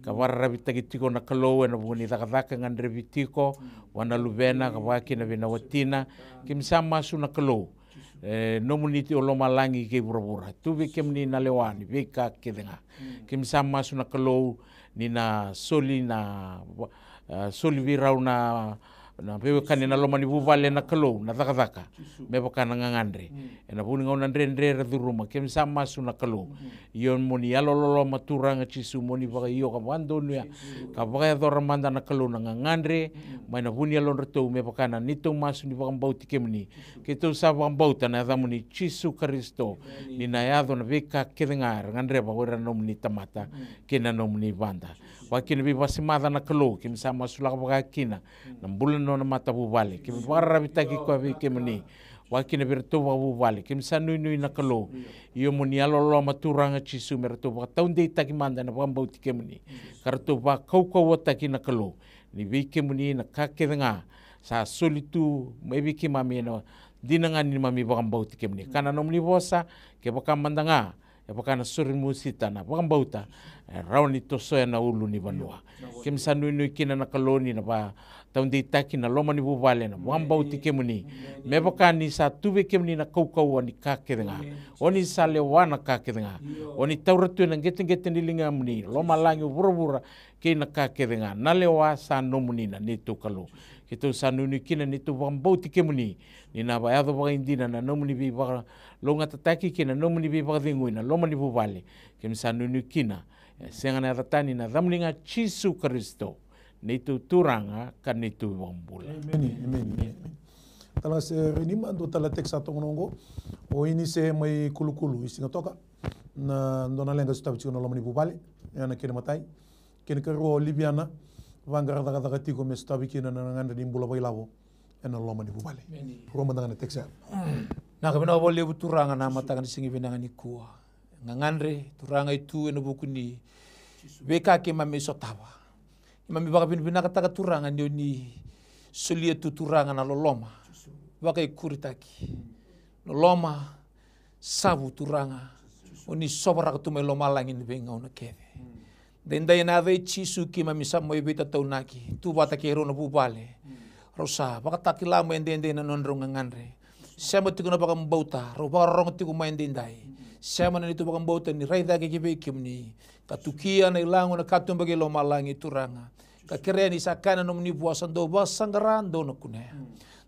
ka vakararavitaki tiko na Kalou, ena vuku ni cakacaka e gadrevi tiko, vua na luvena, ka vaka kina vei na watina. Keimami sa masu na Kalou. E nomuni o lomalagi kei vuravura, tu vei kemuni na lewa ni veika kece ga. Keimami sa masu na Kalou ni na soli na va- a, soli vei rau na na veiwekani na loma ni vuvale na Kalou na cakacaka me vaka na gagadre. Ena vuku ni gauna dredre era curuma, keimami sa masu na Kalou. Io mo ni yalololoma Turaga Jisu mo ni vakaio ka vakadonuya ka vakayacora mada na Kalou na gagadre mai na vu ni yalodratou me vaka na neitou masu ni vakabauti kemuni. Keitou sa vakabauta na yacamuni Jisu Karisito ni na yaco na veika kece ga era gadreva o ira na nomuni tamata kei na nomuni vada. Vakakina veivakasemaca na Kalou, keimami sa masulaka vakakina na bula ni nona matavuvale, keimami vakararavitaki koya vei kemuni. Vakakina vei iratou vakavuvale, keimami sa nuinui na Kalou. Io mo ni yalololoma Turaga Jisu me ratou vakataudeitaki mada ena vakabauti kemuni ka ratou vakaukauwataki na Kalou ni vei kemuni na ka kece ga sa soli tu mai vei keimami ena dina ga ni neimami vakabauti kemuni. Ka na nomuni vosa, kevaka mada ga e vaka na sore ni mosita na vakabauta, e rawa ni tosoya na ulu ni vanua. Keimami sa nuinui kina na Kalou ni na vakataudeitaki na loma ni vuvale na vakabauti kemuni. Me vaka ni sa tu vei kemuni na kaukauwa ni ka kece ga. O ni sa lewa na ka kece ga. O ni taura tu ena qeteqete ni ligamuni lomalagi, vuravura kei na ka kece ga. Na lewa sa nomuni na neitou Kalou. Keitou sa nuinui kina neitou vakabauti kemuni ni na vakayaco vakaidina na nomuni veivakalougatataki kei na nomuni veivakacegui na loma ni vuvale. Keimami sa nuinui kina, e sega na yaca tani, na yacamuni ga Jisu Karisito, neitou Turaga ka neitou iVakabula. Emeni, emeni, emeni. Tala ga se Renima, dua tale na text sa toka na oqo. O Inise mai Kulukulu, i Sigatoka. Na dua na leqa e sotavi tiko na loma ni vuvale, ya na kena imatai. Kena ikarua o Liviana, vaqara cakacaka tiko me sotavi kina na gagadre ni bula vakailavo ena loma ni vuvale. Emeni. Rua mada ga na text ya. Vinaka vakalevu Turaga na mataka ni siga vinaka nikua. Gagadre Turaga e tu ena vuku ni veika keimami sotava. Keimami vakavinavinakataka Turaga ni o ni solia tu Turaga na loloma vakaikuritaki. Loloma savu Turaga, o ni sovaraka tu mai lomalagi ni veigauna kece. Daidai ena yaca i Jisu keimami sa mai veitataunaki tu vata kei rau na vuvale. Rau sa vakatakila mai edaidai na nodrau gagadre. Sema tiko na vakabauta, rau vakarorogo tiko mai edaidai. Sema na neitou vakabauta ni rai cake ki vei kemuni, ka tukia na ilago na katuba kei lomalagi Turaga. Ka kerea ni sa kaya na nomuni vosa, dou vakasaqara, dou na kunea.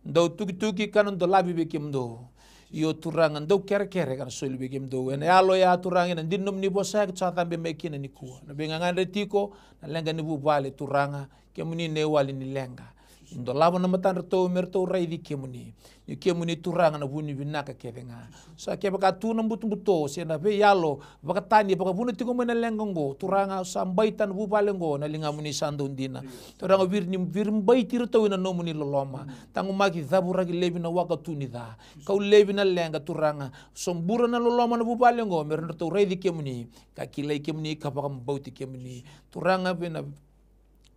Dou tukituki ka na dolavi vei kemudou. Io Turaga, dou kerekere ka na soli vei kemudou. Ena yalo ya Turaga, ena dina nomuni vosa ya keitou sa cabe mai kina nikua. Na veigagadre tiko, na leqa ni vuvale Turaga, kemuni na iwali ni leqa. Dolava na matadratou me ratou raici kemuni. Ni kemuni Turaga na vu ni vinaka kece ga. Sa kevaka tu na butobuto se na veiyalo vakatani e vakavuna tiko mai na leqa oqo, Turaga, sa baita na vuvale oqo na ligamuni sa dau dina. Turaga, viri ni viri baiti iratou ena nomuni loloma. Taqomaki, cavuraki laivi na waka tu ni ca. Kau laivi na leqa Turaga. Sobura na loloma na vuvale oqo me ratou raici kemuni ka kilai kemuni ka vakabauti kemuni. Turaga, vei na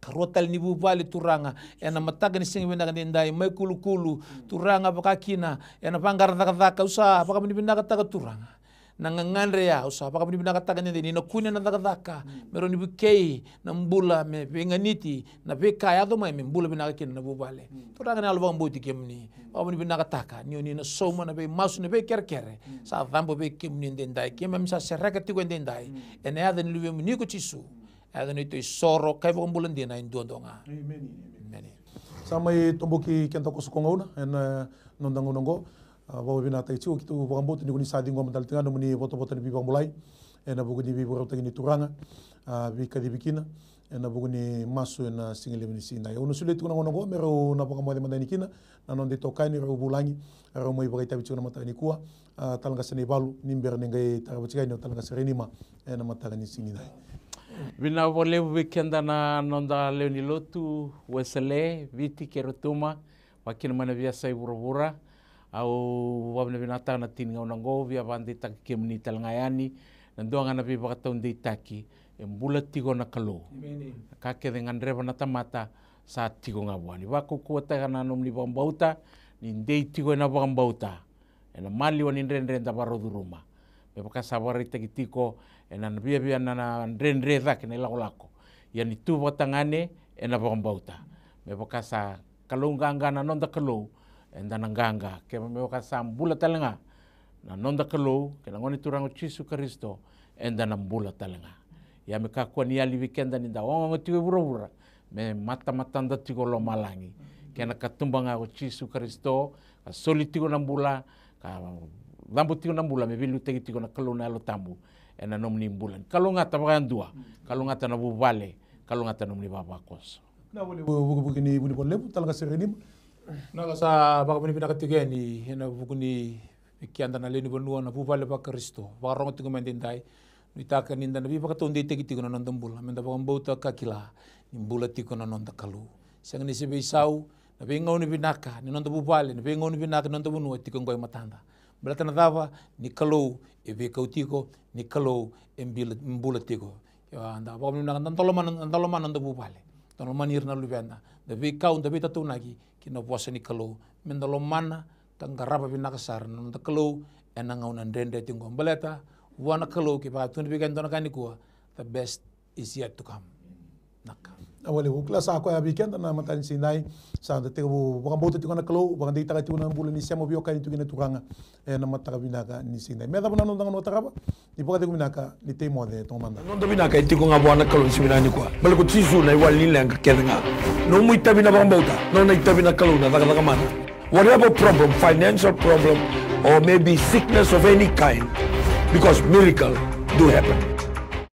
karua tale ni vuvale Turaga, ena mataka ni siga vinaka edaidai mai Kulukulu, Turaga, vaka kina ena vaqara cakacaka, au sa vakavinavinakataka Turaga. Na gagadre ya au sa vakavinavinakataka edaidai ni na kune na cakacaka me rawa ni vukei na bula me veiganiti na veika yaco mai me bula vinaka kina na vuvale. Turaga, na yalo vakabauti kemuni, vakavinavinakataka ni o ni na sauma na veimasu, na veikerekere sa cabo vei kemuni edaidai. Keimami sa sereka tiko edaidai ena yaca ni Luvemuni ko Jisu. Yaca ni neitou isoro ka ivakabula dina e duadua ga. Emeni. Emeni. Sa mai toboki keda koso ko gauna ena noda gauna oqo. A, vakavinavinakataki tiko, keitou vakabauta ni ko ni sa ciqoma tale tiko ga nomuni votavota ni veivakabulai ena vuku ni veivakarautaki ni Turaga, a, veikacivi kina ena vuku ni masu ena siga levu ni siga edai. Au na solia tiko na gauna oqo me rau na vakamoce mada yani kina na noda itokani, rau vulagi, rau mai vakaitavi tiko na mataka nikua, a, Talaqase Naivalu, ni bera ni qai tarava tiko yani o Talaqase Renima ena mataka ni siga edai. Vinaka vakalevu vei keda na noda lewe ni lotu Wesele, Viti kei Rotuma, vakakina mai na veiyasai vuravura. Au vakavinavinakataka na tiki ni gauna oqo, via vakadeitaka kemuni tale ga yani. Na dua ga na veivakataudeitaki, e bula tiko na Kalou. Emeni. Na ka kece e gadreva na tamata sa tiko ga vua. Ni vakaukauwataka na nomuni vakabauta, ni dei tiko ena vakabauta. Ena maliwa ni dredre da vakarau curuma. Me vaka sa vakaraitaki tiko, ena viavia na, na dredre cake na ilakolako. Ia ni tu vakatagane ena vakabauta. Me vaka sa Kalou qaqa na noda Kalou, eda na qaqa. Kevaka me vaka sa bula tale ga na noda Kalou kei na Gone Turaga o Jisu Karisito, eda na bula tale ga. Ia me kakua ni yali vei keda ni da ogogo tiko e vuravura, me matamatada tiko lomalagi. Kena katuba ga o Jisu Karisito, ka soli tiko na bula, ka cabo tiko na bula, me veiliutaki tiko na Kalou na Yalo Tabu ena nomuni bula. Ni kalougata vakayadua, kalougata na vuvale, kalougata na nomuni vavakoso. Na vale vukivuki ni vuli vale levu, talaga sere lima. Na ka sa vakavinavinaka tiko yani ena vuku ni vei keda na lewe ni vanua, na vuvale vaKarisito, vakarogo tiko mai daidai. Nuitaka ni da na veivakataudeitaki tiko na noda bula, me da vakabauta ka kila ni bula tiko na noda Kalou. Sega ni se veisau na veigauna vinaka ni noda vuvale, na veigauna vinaka ni noda vanua tiko qo e matada. Baleta na cava? Ni Kalou e veikau tiko, ni Kalou e bila, bula tiko. Ia, da vakavinavinaka, da lomana, da lomana noda vuvale, da lomani ira na luveda, da veikau, da veitataunaki ki na vosa ni Kalou, me da lomana ka qarava vinaka sara na noda Kalou ena gauna dredre tiko qo. Baleta vua na Kalou, kevaka tukuna vei keda e dua na ka nikua, the best is yet to come. Na ka. Na vale vukivuki sa koya vei keda na mataka ni siga edai. Sa da tekivu vakabauta tiko na Kalou, vakadeitaka tiko na bula ni sema, veiwekani tiko kei na Turaga ena mataka vinaka ni siga edai. Me yacova na noda gauna tarava, ni vakacegu vinaka, ni tei moce toka mada. Noda vinaka e tiko ga vua na Kalou ni siga vinaka nikua. Baleta ko Jisu na iwali ni leqa kece ga. Nomu itavi na vakabauta, nona itavi na Kalou na cakacaka mana. Whatever problem, financial problem, or maybe sickness of any kind, because miracle do happen.